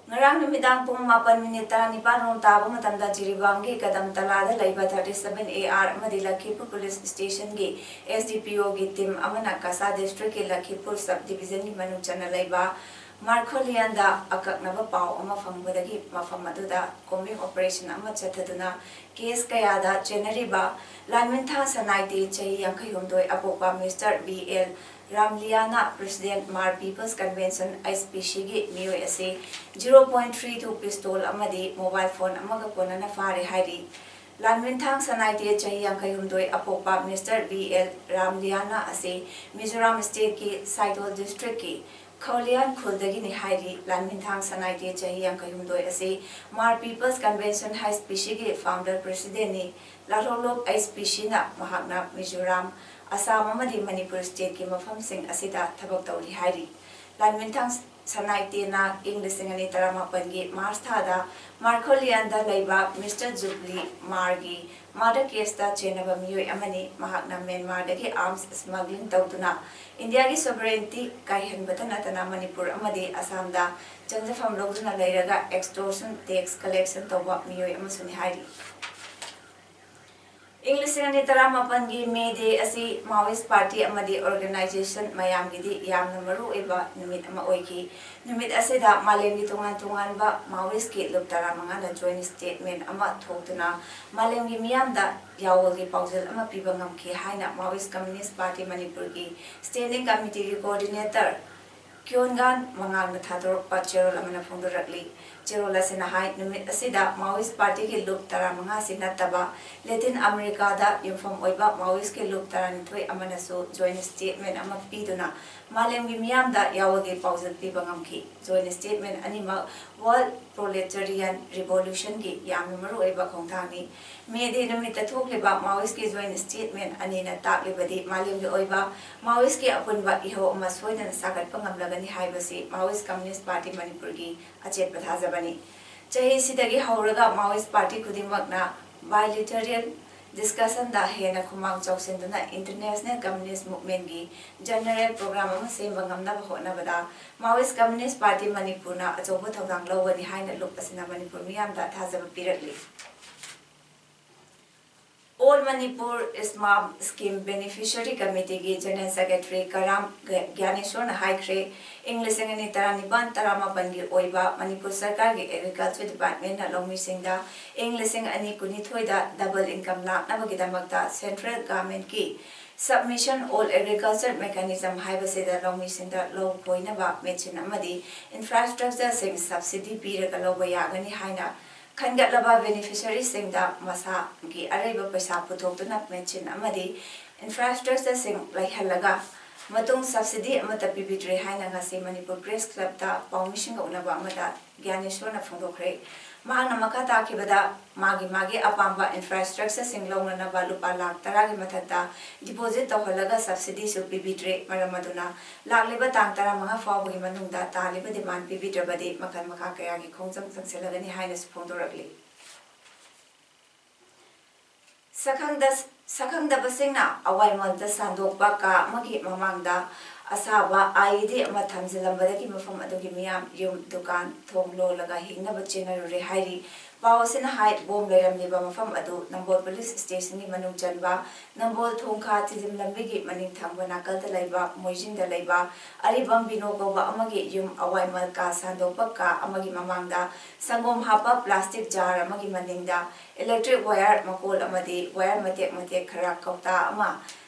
ꯉꯔꯥꯡ ꯅꯨꯃꯤꯗꯥꯡ ꯄꯨꯡ ꯃꯥꯄꯟ ꯃꯤꯅꯤꯠ ꯇꯔꯥꯅꯤꯄꯥꯟ ꯔꯣꯝ ꯇꯥꯕ ꯃꯇꯝꯗ ꯖꯤꯔꯤꯕꯥꯝꯒꯤ ꯀꯗꯝ ꯇꯂꯥꯗ ꯂꯩꯕ ꯊꯥꯔꯇꯤ ꯁꯚꯦꯟ ꯑꯦ ꯑꯥꯔ ꯑꯃꯗꯤ ꯂꯈꯤꯄꯨꯔ ꯄꯨꯂꯤꯁ ꯁ꯭ꯇꯦꯁꯟꯒꯤ ꯑꯦꯁ ꯗꯤ ꯄꯤ ꯑꯣꯒꯤ ꯇꯤꯝ ꯑꯃꯅ ꯀꯁꯥ ꯗꯤꯁꯇ꯭ꯔꯤꯛꯀꯤ ꯂꯈꯤꯄꯨꯔ ꯁꯕ ꯗꯤꯕꯤꯖꯟꯒꯤ ꯃꯅꯨꯡ ꯆꯟꯅ ꯂꯩꯕ ꯃꯥꯔꯈꯣꯂꯤꯌꯥꯟꯗ ꯑꯀꯛꯅꯕ ꯄꯥꯎ ꯑꯃ ꯐꯪꯕꯗꯒꯤ ꯃꯐꯝ ꯑꯗꯨꯗ ꯀꯣꯝꯕꯤꯡ ꯑꯣꯄꯔꯦꯁꯟ ꯑꯃ ꯆꯠꯊꯗꯨꯅ ꯀꯦꯁ ꯀꯌꯥꯗ ꯆꯦꯟꯅꯔꯤꯕ ꯂꯥꯟꯃꯤꯟꯊꯥ ꯁꯅꯥꯏꯇꯦ, ꯆꯍꯤ ꯌꯥꯡꯈꯩ ꯍꯨꯝꯗꯣꯏ, ꯑꯄꯣꯛꯄ ꯃꯤꯁꯇꯔ ꯕꯤ ꯑꯦꯜ ꯔꯥꯝꯂꯤꯌꯥꯅ, ꯄ꯭ꯔꯦꯁꯤꯗꯦꯟꯠ ꯃꯥꯔ ꯄꯤꯄꯜꯁ ꯀꯟꯚꯦꯟꯁꯟ, ꯑꯩꯆ ꯄꯤ ꯁꯤꯒꯤ ꯃꯤꯑꯣꯏ ꯑꯁꯤ zero point three two pistol ꯑꯃꯗꯤ ꯃꯣꯕꯥꯏꯜ ꯐꯣꯟ ꯑꯃꯒ ꯀꯣꯟꯅꯅ ꯐꯥꯔꯦ ꯍꯥꯏꯔꯤ꯫ ꯂꯥꯟꯃꯤꯟꯊꯥꯡ ꯁꯅꯥꯏꯇꯦ, ꯆꯍꯤ ꯌꯥꯡꯈꯩ ꯍꯨꯝꯗꯣꯏ, ꯑꯄꯣꯛꯄ ꯃꯤꯁꯇꯔ ꯕꯤ ꯑꯦꯜ ꯔꯥꯝꯂꯤꯌꯥꯅ ꯑꯁꯤ ꯃꯤꯖꯣꯔꯥꯝ ꯁ꯭ꯇꯦꯠꯀꯤ ꯁꯥꯏꯗꯣꯜ ꯗꯤꯁꯇ꯭ꯔꯤꯛꯀꯤ ꯈꯧꯂꯤꯌꯥꯟ ꯈꯨꯜꯗꯒꯤꯅꯤ ꯍꯥꯏꯔꯤ꯫ ꯂꯥꯟꯃꯤꯟꯊꯥꯡ ꯁꯅꯥꯏꯇꯦ, ꯆꯍꯤ ꯌꯥꯡꯈꯩ ꯍꯨꯝꯗꯣꯏ ꯑꯁꯤ ꯃꯥꯔ ꯄꯤꯄꯜꯁ ꯀꯟꯚꯦꯟꯁꯟ, ꯑꯩꯆ ꯄꯤ ꯁꯤꯒꯤ ꯐꯥꯎꯟꯗꯔ ꯄ꯭ꯔꯦꯁꯤꯗꯦꯟꯠꯅꯤ꯫ ꯂꯥꯜꯍꯧꯂꯨꯞ ꯑꯩꯆ ꯄꯤ ꯁꯤꯅ ꯃꯍꯥꯛꯅ ꯃꯤꯖꯣꯔꯥꯝ, ꯑꯁꯥꯝ ꯑꯃꯗꯤ ꯃꯅꯤꯄꯨꯔ ꯁ꯭ꯇꯦꯠꯀꯤ ꯃꯐꯝꯁꯤꯡ ꯑꯁꯤꯗ ꯊꯕꯛ ꯇꯧꯔꯤ ꯍꯥꯏꯔꯤ꯫ ꯂꯥꯟꯃꯤꯟꯊꯪ ꯁꯅꯥꯏꯇꯦꯅ ꯏꯪ ꯂꯤꯁꯤꯡ ꯑꯅꯤ ꯇꯔꯥꯃꯥꯄꯟꯒꯤ ꯃꯥꯔꯆ ꯊꯥꯗ ꯃꯥꯔꯈꯣꯂꯤꯌꯥꯟꯗ ꯂꯩꯕ ꯃꯤꯁꯇꯔ ꯖꯨꯕ꯭ꯂꯤ ꯃꯥꯔꯒꯤ ꯃꯥꯔꯗꯔ ꯀꯦꯁꯇ ꯆꯦꯟꯅꯕ ꯃꯤꯑꯣꯏ ꯑꯃꯅꯤ꯫ ꯃꯍꯥꯛꯅ ꯃ꯭ꯌꯥꯟꯃꯥꯔꯗꯒꯤ ꯑꯥꯔꯝꯁ ꯁ꯭ꯃꯒ꯭ꯂꯤꯡ ꯇꯧꯗꯨꯅ ꯏꯟꯗꯤꯌꯥꯒꯤ ꯁꯣꯚꯔꯦꯟꯇꯤ ꯀꯥꯏꯍꯟꯕꯇ ꯅꯠꯇꯅ ꯃꯅꯤꯄꯨꯔ ꯑꯃꯗꯤ ꯑꯁꯥꯝꯗ ꯆꯪꯖꯐꯝ ꯂꯧꯗꯨꯅ ꯂꯩꯔꯒ ꯑꯦꯛꯁꯇꯣꯔꯁꯟ ꯇꯦꯛꯁ ꯀꯂꯦꯛꯁꯟ ꯇꯧꯕ ꯃꯤꯑꯣꯏ ꯑꯃꯁꯨꯅꯤ ꯍꯥꯏꯔꯤ꯫ ꯏꯪ ꯂꯤꯁꯤꯡ ꯑꯅꯤ ꯇꯔꯥꯃꯥꯄꯟꯒꯤ ꯃꯦ ꯗꯦ ꯑꯁꯤ ꯃꯥꯑꯣꯏꯁ ꯄꯥꯔꯇꯤ ꯑꯃꯗꯤ ꯑꯣꯔꯒꯅꯥꯏꯖꯦꯁꯟ ꯃꯌꯥꯝꯒꯤꯗꯤ ꯌꯥꯝꯅ ꯃꯔꯨꯑꯣꯏꯕ ꯅꯨꯃꯤꯠ ꯑꯃ ꯑꯣꯏꯈꯤ꯫ ꯅꯨꯃꯤꯠ ꯑꯁꯤꯗ ꯃꯥꯂꯦꯝꯒꯤ ꯇꯣꯉꯥꯟ ꯇꯣꯉꯥꯟꯕ ꯃꯥꯑꯣꯏꯁꯀꯤ ꯂꯨꯞ ꯇꯔꯥꯃꯉꯥꯅ ꯖꯣꯏꯟ ꯁ꯭ꯇꯦꯠꯃꯦꯟ ꯑꯃ ꯊꯣꯛꯇꯨꯅ ꯃꯥꯂꯦꯝꯒꯤ ꯃꯤꯌꯥꯝꯗ ꯌꯥꯑꯣꯜꯒꯤ ꯄꯥꯎꯖꯦꯜ ꯑꯃ ꯄꯤꯕ ꯉꯝꯈꯤ ꯍꯥꯏꯅ ꯃꯥꯑꯣꯏꯁ ꯀꯝꯃ꯭ꯌꯨꯅꯤꯁ ꯄꯥꯔꯇꯤ ꯃꯅꯤꯄꯨꯔꯒꯤ ꯁ꯭ꯇꯦꯟꯗꯤꯡ ꯀꯃꯤꯇꯤꯒꯤ ꯀꯣꯑꯣꯔꯗꯤꯅꯦꯇꯔ ꯀ꯭ꯌꯣꯟꯒꯥꯟ ꯃꯉꯥꯜꯅ ꯊꯥꯗꯣꯔꯛꯄ ꯆꯦꯔꯣꯜ ꯑꯃꯅ ꯐꯣꯡꯗꯣꯔꯛꯂꯤ꯫ ꯆꯦꯔꯣꯜ ꯑꯁꯤꯅ ꯍꯥꯏ, ꯅꯨꯃꯤꯠ ꯑꯁꯤꯗ ꯃꯥꯑꯣꯏꯁ ꯄꯥꯔꯇꯤꯒꯤ ꯂꯨꯞ ꯇꯔꯥꯃꯉꯥꯁꯤ ꯅꯠꯇꯕ ꯂꯦꯇꯤꯟ ꯑꯃꯦꯔꯤꯀꯥꯗ ꯌꯨꯝꯐꯝ ꯑꯣꯏꯕ ꯃꯥꯑꯣꯏꯁꯀꯤ ꯂꯨꯞ ꯇꯔꯥꯅꯤꯊꯣꯏ ꯑꯃꯅꯁꯨ ꯖꯣꯏꯟ ꯁ꯭ꯇꯦꯠꯃꯦꯟ ꯑꯃ ꯄꯤꯗꯨꯅ ꯃꯥꯂꯦꯝꯒꯤ ꯃꯤꯌꯥꯝꯗ ꯌꯥꯑꯣꯜꯒꯤ ꯄꯥꯎꯖꯦꯜ ꯄꯤꯕ ꯉꯝꯈꯤ꯫ ꯖꯣꯏꯟ ꯁ꯭ꯇꯦꯠꯃꯦꯟ ꯑꯅꯤꯃꯛ ꯋꯥꯔꯜꯗ ꯄ꯭ꯔꯣꯂꯦꯇꯥꯔꯤꯌꯥꯟ ꯔꯤꯚꯣꯂꯨꯁꯟꯒꯤ ꯌꯥꯝꯅ ꯃꯔꯨꯑꯣꯏꯕ ꯈꯣꯡꯊꯥꯡꯅꯤ꯫ ꯃꯦ ꯗꯦ ꯅꯨꯃꯤꯠꯇ ꯊꯣꯛꯂꯤꯕ ꯃꯥꯑꯣꯏꯁꯀꯤ ꯖꯣꯏꯟ ꯁ꯭ꯇꯦꯠꯃꯦꯟ ꯑꯅꯤꯅ ꯇꯥꯛꯂꯤꯕꯗꯤ ꯃꯥꯂꯦꯝꯒꯤ ꯑꯣꯏꯕ ꯃꯥꯑꯣꯏꯁꯀꯤ ꯑꯄꯨꯟꯕ ꯏꯍꯧ ꯑꯃ ꯁꯣꯏꯗꯅ ꯁꯥꯒꯠꯄ ꯉꯝꯂꯒꯅꯤ ꯍꯥꯏꯕꯁꯤ ꯃꯥꯑꯣꯏꯁ ꯀꯝꯃ꯭ꯌꯨꯅꯤꯁ ꯄꯥꯔꯇꯤ ꯃꯅꯤꯄꯨꯔꯒꯤ ꯑꯆꯦꯠꯄ ꯊꯥꯖꯕꯅꯤ꯫ ꯆꯍꯤꯁꯤꯗꯒꯤ ꯍꯧꯔꯒ ꯃꯥꯑꯣꯏꯁ ꯄꯥꯔꯇꯤ ꯈꯨꯗꯤꯡꯃꯛꯅ ꯕꯥꯏꯂꯦꯇꯔꯤꯌꯦꯜ ꯗꯤꯁꯀꯁꯟꯗ ꯍꯦꯟꯅ ꯈꯨꯃꯥꯡ ꯆꯥꯎꯁꯤꯟꯗꯨꯅ ꯏꯟꯇꯔꯅꯦꯁꯅꯦꯜ ꯀꯝꯃ꯭ꯌꯨꯅꯤꯁ ꯃꯨꯚꯃꯦꯟꯒꯤ ꯖꯦꯅꯔꯦꯜ ꯄ꯭ꯔꯣꯒ꯭ꯔꯥꯝ ꯑꯃ ꯁꯦꯝꯕ ꯉꯝꯅꯕ ꯍꯣꯠꯅꯕꯗ ꯃꯥꯑꯣꯏꯁ ꯀꯝꯃ꯭ꯌꯨꯅꯤꯁ ꯄꯥꯔꯇꯤ ꯃꯅꯤꯄꯨꯔꯅ ꯑꯆꯧꯕ ꯊꯧꯗꯥꯡ ꯂꯧꯒꯅꯤ ꯍꯥꯏꯅ ꯂꯨꯞ ꯑꯁꯤꯅ ꯃꯅꯤꯄꯨꯔ ꯃꯤꯌꯥꯝꯗ ꯊꯥꯖꯕ ꯄꯤꯔꯛꯂꯤ꯫ ꯑꯣꯜ ꯃꯅꯤꯄꯨꯔ ꯏꯁꯃꯥꯝ ꯁ꯭ꯀꯤꯝ ꯕꯦꯅꯤꯐꯤꯁꯔꯤ ꯀꯃꯤꯇꯤꯒꯤ ꯖꯦꯅꯔꯦꯜ ꯁꯦꯀ꯭ꯔꯦꯇꯔꯤ ꯀꯔꯥꯝ ꯒ꯭ꯌꯥꯅꯦꯁꯣꯔꯅ ꯍꯥꯏꯈ꯭ꯔꯦ, ꯏꯪ ꯂꯤꯁꯤꯡ ꯑꯅꯤ ꯇꯔꯥꯅꯤꯄꯥꯟ ꯇꯔꯥꯃꯥꯄꯟꯒꯤ ꯑꯣꯏꯕ ꯃꯅꯤꯄꯨꯔ ꯁꯔꯀꯥꯔꯒꯤ ꯑꯦꯒ꯭ꯔꯤꯀꯜꯆꯔ ꯗꯤꯄꯥꯔꯠꯃꯦꯟꯅ ꯂꯧꯃꯤꯁꯤꯡꯗ ꯏꯪ ꯂꯤꯁꯤꯡ ꯑꯅꯤ ꯀꯨꯟꯅꯤꯊꯣꯏꯗ ꯗꯕꯜ ꯏꯟꯀꯝ ꯂꯥꯛꯅꯕꯒꯤꯗꯃꯛꯇ ꯁꯦꯟꯇ꯭ꯔꯦꯜ ꯒꯚꯔꯟꯃꯦꯟꯠꯀꯤ ꯁꯕꯃꯤꯁꯟ ꯑꯣꯜ ꯑꯦꯒ꯭ꯔꯤꯀꯜꯆꯔ ꯃꯦꯀꯥꯅꯤꯖꯝ ꯍꯥꯏꯕꯁꯤꯗ ꯂꯧꯃꯤꯁꯤꯡꯗ ꯂꯧ ꯈꯣꯏꯅꯕ ꯃꯦꯆꯤꯟ ꯑꯃꯗꯤ ꯏꯟꯐ꯭ꯔꯥꯁ꯭ꯇ꯭ꯔꯛꯆꯔꯁꯤꯡ ꯁꯕꯁꯤꯗꯤ ꯄꯤꯔꯒ ꯂꯧꯕ ꯌꯥꯒꯅꯤ ꯍꯥꯏꯅ ꯈꯟꯒꯠꯂꯕ ꯕꯦꯅꯤꯐꯤꯁꯔꯤꯁꯤꯡꯗ ꯃꯁꯥꯒꯤ ꯑꯔꯩꯕ ꯄꯩꯁꯥ ꯄꯨꯊꯣꯛꯇꯨꯅ ꯃꯦꯆꯤꯟ ꯑꯃꯗꯤ ꯏꯟꯐ꯭ꯔꯥꯁ꯭ꯇ꯭ꯔꯛꯆꯔꯁꯤꯡ ꯂꯩꯍꯜꯂꯒ ꯃꯇꯨꯡ subsidy ꯑꯃꯠꯇ ꯄꯤꯕꯤꯗ꯭ꯔꯦ ꯍꯥꯏꯅ ꯉꯁꯤ ꯃꯅꯤꯄꯨꯔ Press Clubꯇ ꯄꯥꯎꯃꯤꯁꯤꯡꯒ ꯎꯅꯕ ꯑꯃꯗ ꯒ꯭ꯌꯥꯅꯦꯁꯣꯔꯅ ꯐꯣꯡꯗꯣꯛꯈ꯭ꯔꯦ꯫ ꯃꯍꯥꯛꯅ ꯃꯈꯥ ꯇꯥꯈꯤꯕꯗ, ꯃꯥꯒꯤ ꯃꯥꯒꯤ ꯑꯄꯥꯝꯕ infrastructureꯁꯤꯡ ꯂꯧꯅꯅꯕ ꯂꯨꯄꯥ ꯂꯥꯈ ꯇꯔꯥꯒꯤ ꯃꯊꯛꯇ deposit ꯇꯧꯍꯜꯂꯒ subsidyꯁꯨ ꯄꯤꯕꯤꯗ꯭ꯔꯦ꯫ ꯃꯔꯝ ꯑꯗꯨꯅ ꯂꯥꯛꯂꯤꯕ ꯇꯥꯡ ꯇꯔꯥꯃꯉꯥ ꯐꯥꯎꯕꯒꯤ ꯃꯅꯨꯡꯗ ꯇꯥꯜꯂꯤꯕ demand ꯄꯤꯕꯤꯗ꯭ꯔꯕꯗꯤ ꯃꯈꯜ ꯃꯈꯥ ꯀꯌꯥꯒꯤ ꯈꯣꯡꯖꯪ ꯆꯪꯁꯤꯜꯂꯒꯅꯤ ꯍꯥꯏꯅꯁꯨ ꯐꯣꯡꯗꯣꯔꯛꯂꯤ꯫ ꯁꯛꯈꯪꯗ-, ꯁꯛꯈꯪꯗꯕꯁꯤꯡꯅ ꯑꯋꯥꯏꯃꯜꯗ ꯁꯟꯗꯣꯛꯄ ꯀꯥ ꯑꯃꯒꯤ ꯃꯃꯥꯡꯗ ꯑꯁꯥꯕ IED ꯑꯃ ꯊꯝꯖꯤꯜꯂꯝꯕꯗꯒꯤ ꯃꯐꯝ ꯑꯗꯨꯒꯤ ꯃꯤꯌꯥꯝ ꯌꯨꯝ, ꯗꯨꯀꯥꯟ, ꯊꯣꯡ ꯂꯣꯜꯂꯒ ꯍꯤꯡꯅꯕ ꯆꯦꯟꯅꯔꯨꯔꯦ ꯍꯥꯏꯔꯤ꯫ ꯄꯥꯎ ꯑꯁꯤꯅ ꯍꯥꯏ, bomb ꯂꯩꯔꯝꯂꯤꯕ ꯃꯐꯝ ꯑꯗꯨ ꯅꯝꯕꯣꯜ Police Stationꯒꯤ ꯃꯅꯨꯡ ꯆꯟꯕ ꯅꯝꯕꯣꯜ ꯊꯣꯡꯈꯥ ꯊꯤꯗꯤꯝ ꯂꯝꯕꯤꯒꯤ ꯃꯅꯤꯡ ꯊꯪꯕ ꯅꯥꯀꯜꯗ ꯂꯩꯕ ꯃꯣꯏꯖꯤꯡꯗ ꯂꯩꯕ ꯑꯔꯤꯕꯝ ꯕꯤꯅꯣ ꯀꯧꯕ ꯑꯃꯒꯤ ꯌꯨꯝ ꯑꯋꯥꯏꯃꯜ ꯀꯥ ꯁꯟꯗꯣꯛꯄ ꯀꯥ ꯑꯃꯒꯤ ꯃꯃꯥꯡꯗ ꯁꯪꯒꯣꯝ ꯍꯥꯞꯄ plastic jar ꯑꯃꯒꯤ ꯃꯅꯤꯡꯗ electric wire ꯃꯀꯣꯜ ꯑꯃꯗꯤ wire ꯃꯇꯦꯛ ꯃꯇꯦꯛ ꯈꯔ, ꯀꯧꯇꯥ ꯑꯃ,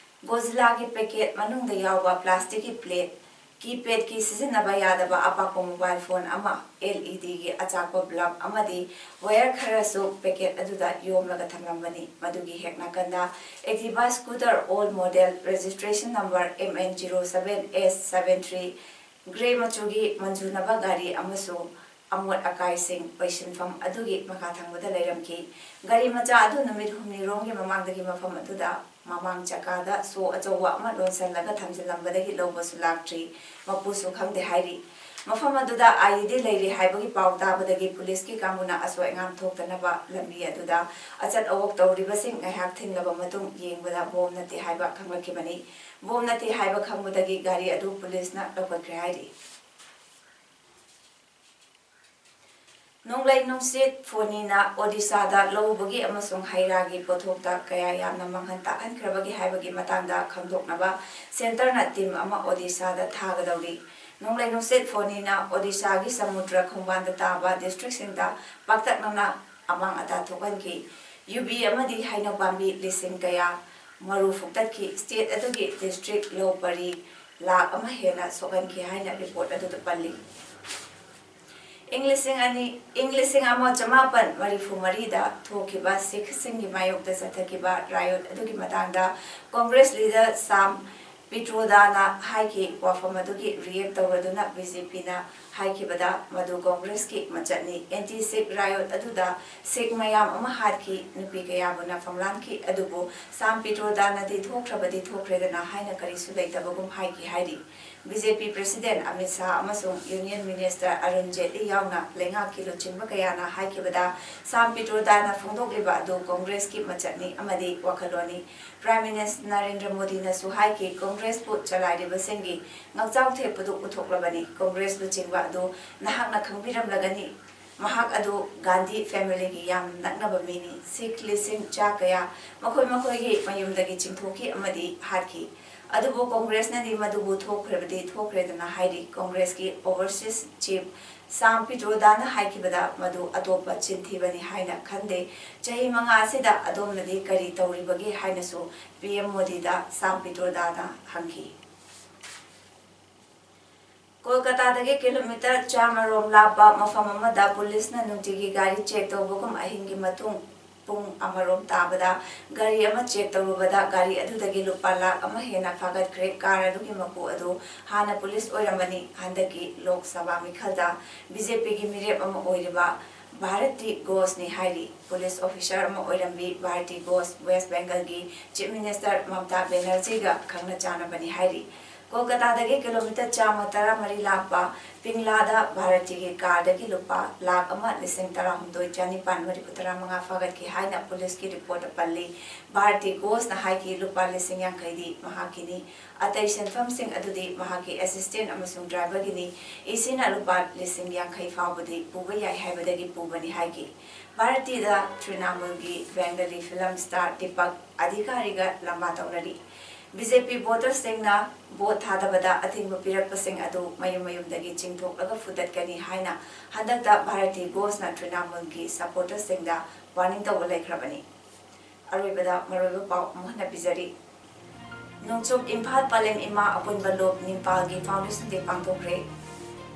Gozillaꯒꯤ packet ꯃꯅꯨꯡꯗ ꯌꯥꯎꯕ plasticꯀꯤ plate, keypadꯀꯤ ꯁꯤꯖꯤꯟꯅꯕ ꯌꯥꯗꯕ ꯑꯄꯥꯛꯄ mobile phone ꯑꯃ, LEDꯒꯤ ꯑꯆꯥꯛꯄ bulb ꯑꯃꯗꯤ wire ꯈꯔꯁꯨ packet ꯑꯗꯨꯗ ꯌꯣꯝꯂꯒ ꯊꯝꯂꯝꯕꯅꯤ꯫ ꯃꯗꯨꯒꯤ ꯍꯦꯛ ꯅꯥꯀꯟꯗ Activa scooter old model registration number MN zero seven S seven three grey ꯃꯆꯨꯒꯤ ꯃꯟꯖꯨꯅꯕ ꯒꯥꯔꯤ ꯑꯃꯁꯨ ꯑꯃꯣꯠ ꯑꯀꯥꯏꯁꯤꯡ ꯄꯩꯁꯤꯟꯐꯝ ꯑꯗꯨꯒꯤ ꯃꯈꯥ ꯊꯪꯕꯗ ꯂꯩꯔꯝꯈꯤ꯫ ꯒꯥꯔꯤ ꯃꯆꯥ ꯑꯗꯨ ꯅꯨꯃꯤꯠ ꯍꯨꯝꯅꯤꯔꯣꯝꯒꯤ ꯃꯃꯥꯡꯗꯒꯤ ꯃꯐꯝ ꯑꯗꯨꯗ ꯃꯃꯥꯡ ꯆꯀꯥꯗ ꯁꯣ ꯑꯆꯧꯕ ꯑꯃ ꯂꯣꯟꯁꯤꯜꯂꯒ ꯊꯝꯖꯤꯜꯂꯝꯕꯗꯒꯤ ꯂꯧꯕꯁꯨ ꯂꯥꯛꯇ꯭ꯔꯤ, ꯃꯄꯨꯁꯨ ꯈꯪꯗꯦ ꯍꯥꯏꯔꯤ꯫ ꯃꯐꯝ ꯑꯗꯨꯗ IED ꯂꯩꯔꯤ ꯍꯥꯏꯕꯒꯤ ꯄꯥꯎ ꯇꯥꯕꯗꯒꯤ ꯄꯨꯂꯤꯁꯀꯤ ꯀꯥꯡꯕꯨꯅ ꯑꯁꯣꯏ ꯑꯉꯥꯝ ꯊꯣꯛꯇꯅꯕ ꯂꯝꯕꯤ ꯑꯗꯨꯗ ꯑꯆꯠ ꯑꯋꯣꯛ ꯇꯧꯔꯤꯕꯁꯤꯡ ꯉꯥꯏꯍꯥꯛ ꯊꯤꯡꯂꯕ ꯃꯇꯨꯡ ꯌꯦꯡꯕꯗ bomb ꯅꯠꯇꯦ ꯍꯥꯏꯕ ꯈꯪꯂꯛꯈꯤꯕꯅꯤ꯫ Bomb ꯅꯠꯇꯦ ꯍꯥꯏꯕ ꯈꯪꯕꯗꯒꯤ ꯒꯥꯔꯤ ꯑꯗꯨ ꯄꯨꯂꯤꯁꯅ ꯂꯧꯈꯠꯈ꯭ꯔꯦ ꯍꯥꯏꯔꯤ꯫ ꯅꯣꯡꯂꯩ ꯅꯨꯡꯁꯤꯠ ꯐꯣꯅꯤꯅ ꯑꯣꯗꯤꯁꯥꯗ ꯂꯧ ꯎꯕꯒꯤ ꯑꯃꯁꯨꯡ ꯍꯩ ꯔꯥꯒꯤ ꯄꯣꯠꯊꯣꯛꯇ ꯀꯌꯥ ꯌꯥꯝꯅ ꯃꯥꯡꯍꯟ ꯇꯥꯛꯍꯟꯈ꯭ꯔꯕꯒꯦ ꯍꯥꯏꯕꯒꯤ ꯃꯇꯥꯡꯗ ꯈꯪꯗꯣꯛꯅꯕ centreꯅ team ꯑꯃ ꯑꯣꯗꯤꯁꯥꯗ ꯊꯥꯒꯗꯧꯔꯤ꯫ ꯅꯣꯡꯂꯩ ꯅꯨꯡꯁꯤꯠ ꯐꯣꯅꯤꯅ ꯑꯣꯗꯤꯁꯥꯒꯤ ꯁꯃꯨꯗ꯭ꯔ ꯈꯣꯡꯕꯥꯟꯗ ꯇꯥꯕ districtꯁꯤꯡꯗ ꯄꯥꯛꯇꯛꯅꯅ ꯑꯃꯥꯡ ꯑꯇꯥ ꯊꯣꯛꯍꯟꯈꯤ꯫ ꯌꯨꯕꯤ ꯑꯃꯗꯤ ꯍꯩꯅꯧ ꯄꯥꯝꯕꯤ ꯂꯤꯁꯤꯡ ꯀꯌꯥ ꯃꯔꯨ ꯐꯨꯛꯇꯠꯈꯤ꯫ State ꯑꯗꯨꯒꯤ district ꯂꯧ ꯄꯔꯤ ꯂꯥꯈ ꯑꯃ ꯍꯦꯟꯅ ꯁꯣꯛꯍꯟꯈꯤ ꯍꯥꯏꯅ report ꯑꯗꯨꯗ ꯄꯜꯂꯤ꯫ ꯏꯪ ꯂꯤꯁꯤꯡ ꯑꯅꯤ, ꯏꯪ ꯂꯤꯁꯤꯡ ꯑꯃ ꯆꯃꯥꯄꯟ ꯃꯔꯤꯐꯨ ꯃꯔꯤꯗ ꯊꯣꯛꯈꯤꯕ ꯁꯤꯈꯁꯤꯡꯒꯤ ꯃꯥꯌꯣꯛꯇ ꯆꯠꯊꯈꯤꯕ riot ꯑꯗꯨꯒꯤ ꯃꯇꯥꯡꯗ Congress leader ꯁꯥꯝ ꯄꯤꯇ꯭ꯔꯣꯗꯥꯅ ꯍꯥꯏꯈꯤ꯫ ꯋꯥꯐꯝ ꯑꯗꯨꯒꯤ react ꯇꯧꯔꯗꯨꯅ BJPꯅ ꯍꯥꯏꯈꯤꯕꯗ, ꯃꯗꯨ ꯀꯣꯡꯒ꯭ꯔꯦꯁꯀꯤ ꯃꯆꯠꯅꯤ꯫ Anti Sikh riot ꯑꯗꯨꯗ ꯁꯤꯈ ꯃꯌꯥꯝ ꯑꯃ ꯍꯥꯠꯈꯤ, ꯅꯨꯄꯤ ꯀꯌꯥꯕꯨ ꯅꯐꯝ ꯂꯥꯟꯈꯤ, ꯑꯗꯨꯕꯨ ꯁꯥꯝ ꯄꯤꯇ꯭ꯔꯣꯗꯥꯅꯗꯤ ꯊꯣꯛꯈ꯭ꯔꯕꯗꯤ ꯊꯣꯛꯈ꯭ꯔꯦꯗꯅ ꯍꯥꯏꯅ ꯀꯔꯤꯁꯨ ꯂꯩꯇꯕꯒꯨꯝ ꯍꯥꯏꯈꯤ ꯍꯥꯏꯔꯤ꯫ BJP President ꯑꯃꯤꯠ ꯁꯥꯍ ꯑꯃꯁꯨꯡ Union Minister ꯑꯔꯨꯟ ꯖꯦꯠꯂꯤ ꯌꯥꯎꯅ ꯂꯩꯉꯥꯛꯀꯤ ꯂꯨꯆꯤꯡꯕ ꯀꯌꯥꯅ ꯍꯥꯏꯈꯤꯕꯗ, ꯁꯥꯝ ꯄꯤꯇ꯭ꯔꯣꯗꯥꯅ ꯐꯣꯡꯗꯣꯛꯂꯤꯕ ꯑꯗꯨ ꯀꯣꯡꯒ꯭ꯔꯦꯁꯀꯤ ꯃꯆꯠꯅꯤ ꯑꯃꯗꯤ ꯋꯥꯈꯜꯂꯣꯟꯅꯤ꯫ Prime Minister ꯅꯔꯦꯟꯗ꯭ꯔ ꯃꯣꯗꯤꯅꯁꯨ ꯍꯥꯏꯈꯤ, ꯀꯣꯡꯒ꯭ꯔꯦꯁꯄꯨ ꯆꯂꯥꯏꯔꯤꯕꯁꯤꯡꯒꯤ ꯉꯛꯆꯥꯎ ꯊꯦꯛꯄꯗꯨ ꯎꯠꯊꯣꯛꯂꯕꯅꯤ꯫ ꯀꯣꯡꯒ꯭ꯔꯦꯁ ꯂꯨꯆꯤꯡꯕ ꯑꯗꯨ ꯅꯍꯥꯛꯅ ꯈꯪꯕꯤꯔꯝꯂꯒꯅꯤ꯫ ꯃꯍꯥꯛ ꯑꯗꯨ ꯒꯥꯟꯙꯤ familyꯒꯤ ꯌꯥꯝ ꯅꯛꯅꯕ ꯃꯤꯅꯤ꯫ ꯁꯤꯈ ꯂꯤꯁꯤꯡ ꯆꯥ ꯀꯌꯥ ꯃꯈꯣꯏ ꯃꯈꯣꯏꯒꯤ ꯃꯌꯨꯝꯗꯒꯤ ꯆꯤꯡꯊꯣꯛꯈꯤ ꯑꯃꯗꯤ ꯍꯥꯠꯈꯤ꯫ ꯑꯗꯨꯕꯨ ꯀꯣꯡꯒ꯭ꯔꯦꯁꯅꯗꯤ ꯃꯗꯨꯕꯨ ꯊꯣꯛꯈ꯭ꯔꯕꯗꯤ ꯊꯣꯛꯈ꯭ꯔꯦꯗꯅ ꯍꯥꯏꯔꯤ꯫ ꯀꯣꯡꯒ꯭ꯔꯦꯁꯀꯤ overseas chief ꯁꯥꯝ ꯄꯤꯇ꯭ꯔꯣꯗꯥꯅ ꯍꯥꯏꯈꯤꯕꯗ, ꯃꯗꯨ ꯑꯇꯣꯞꯄ ꯆꯤꯟ ꯊꯤꯕꯅꯤ ꯍꯥꯏꯅ ꯈꯟꯗꯦ꯫ ꯆꯍꯤ ꯃꯉꯥ ꯑꯁꯤꯗ ꯑꯗꯣꯝꯅꯗꯤ ꯀꯔꯤ ꯇꯧꯔꯤꯕꯒꯦ ꯍꯥꯏꯅꯁꯨ PM ꯃꯣꯗꯤꯗ ꯁꯥꯝ ꯄꯤꯇ꯭ꯔꯣꯗꯥꯅ ꯍꯪꯈꯤ꯫ ꯀꯣꯜꯀꯇꯥꯗꯒꯤ ꯀꯤꯂꯣꯃꯤꯇꯔ ꯆꯥꯝꯃ ꯔꯣꯝ ꯂꯥꯞꯄ ꯃꯐꯝ ꯑꯃꯗ ꯄꯨꯂꯤꯁꯅ ꯅꯨꯡꯇꯤꯒꯤ ꯒꯥꯔꯤ check ꯇꯧꯕꯒꯨꯝ ꯑꯍꯤꯡꯒꯤ ꯃꯇꯨꯡ ꯄꯨꯡ ꯑꯃꯔꯣꯝ ꯇꯥꯕꯗ ꯒꯥꯔꯤ ꯑꯃ check ꯇꯧꯔꯨꯕꯗ ꯒꯥꯔꯤ ꯑꯗꯨꯗꯒꯤ ꯂꯨꯄꯥ ꯂꯥꯈ ꯑꯃ ꯍꯦꯟꯅ ꯐꯥꯒꯠꯈ꯭ꯔꯦ꯫ Car ꯑꯗꯨꯒꯤ ꯃꯄꯨ ꯑꯗꯨ ꯍꯥꯟꯅ ꯄꯨꯂꯤꯁ ꯑꯣꯏꯔꯝꯕꯅꯤ꯫ ꯍꯟꯗꯛꯀꯤ ꯂꯣꯛ ꯁꯚꯥ ꯃꯤꯈꯜꯗ BJPꯒꯤ ꯃꯤꯔꯦꯞ ꯑꯃ ꯑꯣꯏꯔꯤꯕ ꯚꯥꯔꯇꯤ ꯘꯣꯁꯅꯤ ꯍꯥꯏꯔꯤ꯫ Police officer ꯑꯃ ꯑꯣꯏꯔꯝꯕꯤ Bharti Ghosh West Bengalꯒꯤ Chief Minister ꯃꯃꯇꯥ ꯕꯦꯅꯔꯖꯤꯒ ꯈꯪꯅ ꯆꯥꯟꯅꯕꯅꯤ ꯍꯥꯏꯔꯤ꯫ ꯀꯣꯜꯀꯇꯥꯗꯒꯤ ꯀꯤꯂꯣꯃꯤꯇꯔ ꯆꯥꯝꯃ ꯇꯔꯥꯃꯔꯤ ꯂꯥꯞꯄ ꯄꯤꯡꯂꯥꯗ ꯚꯥꯔꯇꯤꯒꯤ carꯗꯒꯤ ꯂꯨꯄꯥ ꯂꯥꯈ ꯑꯃ ꯂꯤꯁꯤꯡ ꯇꯔꯥꯍꯨꯝꯗꯣꯏ ꯆꯅꯤꯄꯥꯟ ꯃꯔꯤꯐꯨ ꯇꯔꯥꯃꯉꯥ ꯐꯥꯒꯠꯈꯤ ꯍꯥꯏꯅ ꯄꯨꯂꯤꯁꯀꯤ reportꯇ ꯄꯜꯂꯤ꯫ ꯚꯥꯔꯇꯤ ꯘꯣꯁꯅ ꯍꯥꯏꯈꯤ, ꯂꯨꯄꯥ ꯂꯤꯁꯤꯡ ꯌꯥꯡꯈꯩꯗꯤ ꯃꯍꯥꯛꯀꯤꯅꯤ꯫ ꯑꯇꯩ ꯁꯦꯟꯐꯝꯁꯤꯡ ꯑꯗꯨꯗꯤ ꯃꯍꯥꯛꯀꯤ assistant ꯑꯃꯁꯨꯡ driverꯒꯤꯅꯤ꯫ ꯏꯁꯤꯅ ꯂꯨꯄꯥ ꯂꯤꯁꯤꯡ ꯌꯥꯡꯈꯩ ꯐꯥꯎꯕꯗꯤ ꯄꯨꯕ ꯌꯥꯏ ꯍꯥꯏꯕꯗꯒꯤ ꯄꯨꯕꯅꯤ ꯍꯥꯏꯈꯤ꯫ ꯚꯥꯔꯇꯤꯗ ꯇ꯭ꯔꯤꯅꯥꯃꯨꯜꯒꯤ Bengali film star ꯗꯤꯄꯛ ꯑꯙꯤꯀꯥꯔꯤꯒ ꯂꯝꯕꯥ ꯇꯧꯅꯔꯤ꯫ BJP votersꯁꯤꯡꯅ vote ꯊꯥꯗꯕꯗ ꯑꯊꯤꯡꯕ ꯄꯤꯔꯛꯄꯁꯤꯡ ꯑꯗꯨ ꯃꯌꯨꯝ ꯃꯌꯨꯝꯗꯒꯤ ꯆꯤꯡꯊꯣꯛꯂꯒ ꯐꯨꯗꯠꯀꯅꯤ ꯍꯥꯏꯅ ꯍꯟꯗꯛꯇ ꯚꯥꯔꯇꯤ ꯘꯣꯁꯅ ꯇ꯭ꯔꯤꯅꯥꯃꯨꯜꯒꯤ supporterꯁꯤꯡꯗ warning ꯇꯧꯕ ꯂꯩꯈ꯭ꯔꯕꯅꯤ꯫ ꯑꯔꯣꯏꯕꯗ ꯃꯔꯨꯑꯣꯏꯕ ꯄꯥꯎ ꯑꯃꯨꯛ ꯍꯟꯅ ꯄꯤꯖꯔꯤ꯫ ꯅꯣꯡꯆꯨꯞ ꯏꯝꯐꯥꯜ ꯄꯂꯦꯝ ꯏꯃꯥ ꯑꯄꯨꯟꯕ ꯂꯣꯛ ꯅꯤꯄꯥꯜꯒꯤ Foundation Day ꯄꯥꯡꯊꯣꯛꯈ꯭ꯔꯦ꯫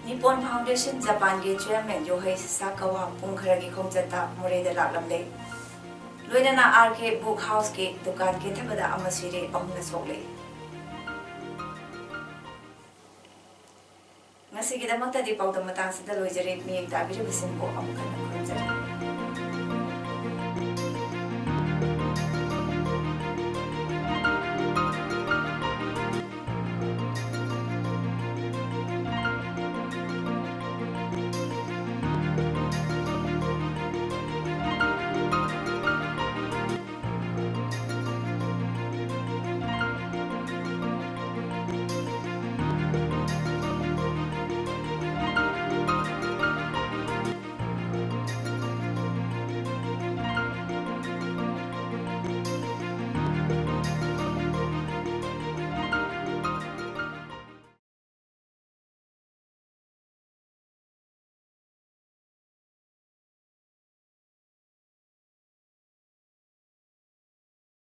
Nippon Foundation Japanꯒꯤ chairman Yohei Sasakawa ꯄꯨꯡ ꯈꯔꯒꯤ ꯈꯣꯡꯆꯠꯇ ꯃꯣꯔꯦꯗ ꯂꯥꯛꯂꯝꯂꯦ꯫ ꯂꯣꯏꯅꯅ RK Book Houseꯀꯤ ꯗꯨꯀꯥꯟ ꯀꯤꯟꯊꯕꯗ ꯑꯃ ꯁꯤꯔꯦ, ꯑꯍꯨꯝꯅ ꯁꯣꯛꯂꯦ꯫ ꯉꯁꯤꯒꯤꯗꯃꯛꯇꯗꯤ ꯄꯥꯎꯗꯝ ꯃꯇꯥꯡꯁꯤꯗ ꯂꯣꯏꯖꯔꯦ꯫ ꯃꯤꯠꯌꯦꯡ ꯇꯥꯕꯤꯔꯤꯕꯁꯤꯡꯕꯨ ꯑꯃꯨꯛ ꯍꯟꯅ ꯈꯨꯔꯨꯝꯖꯔꯤ꯫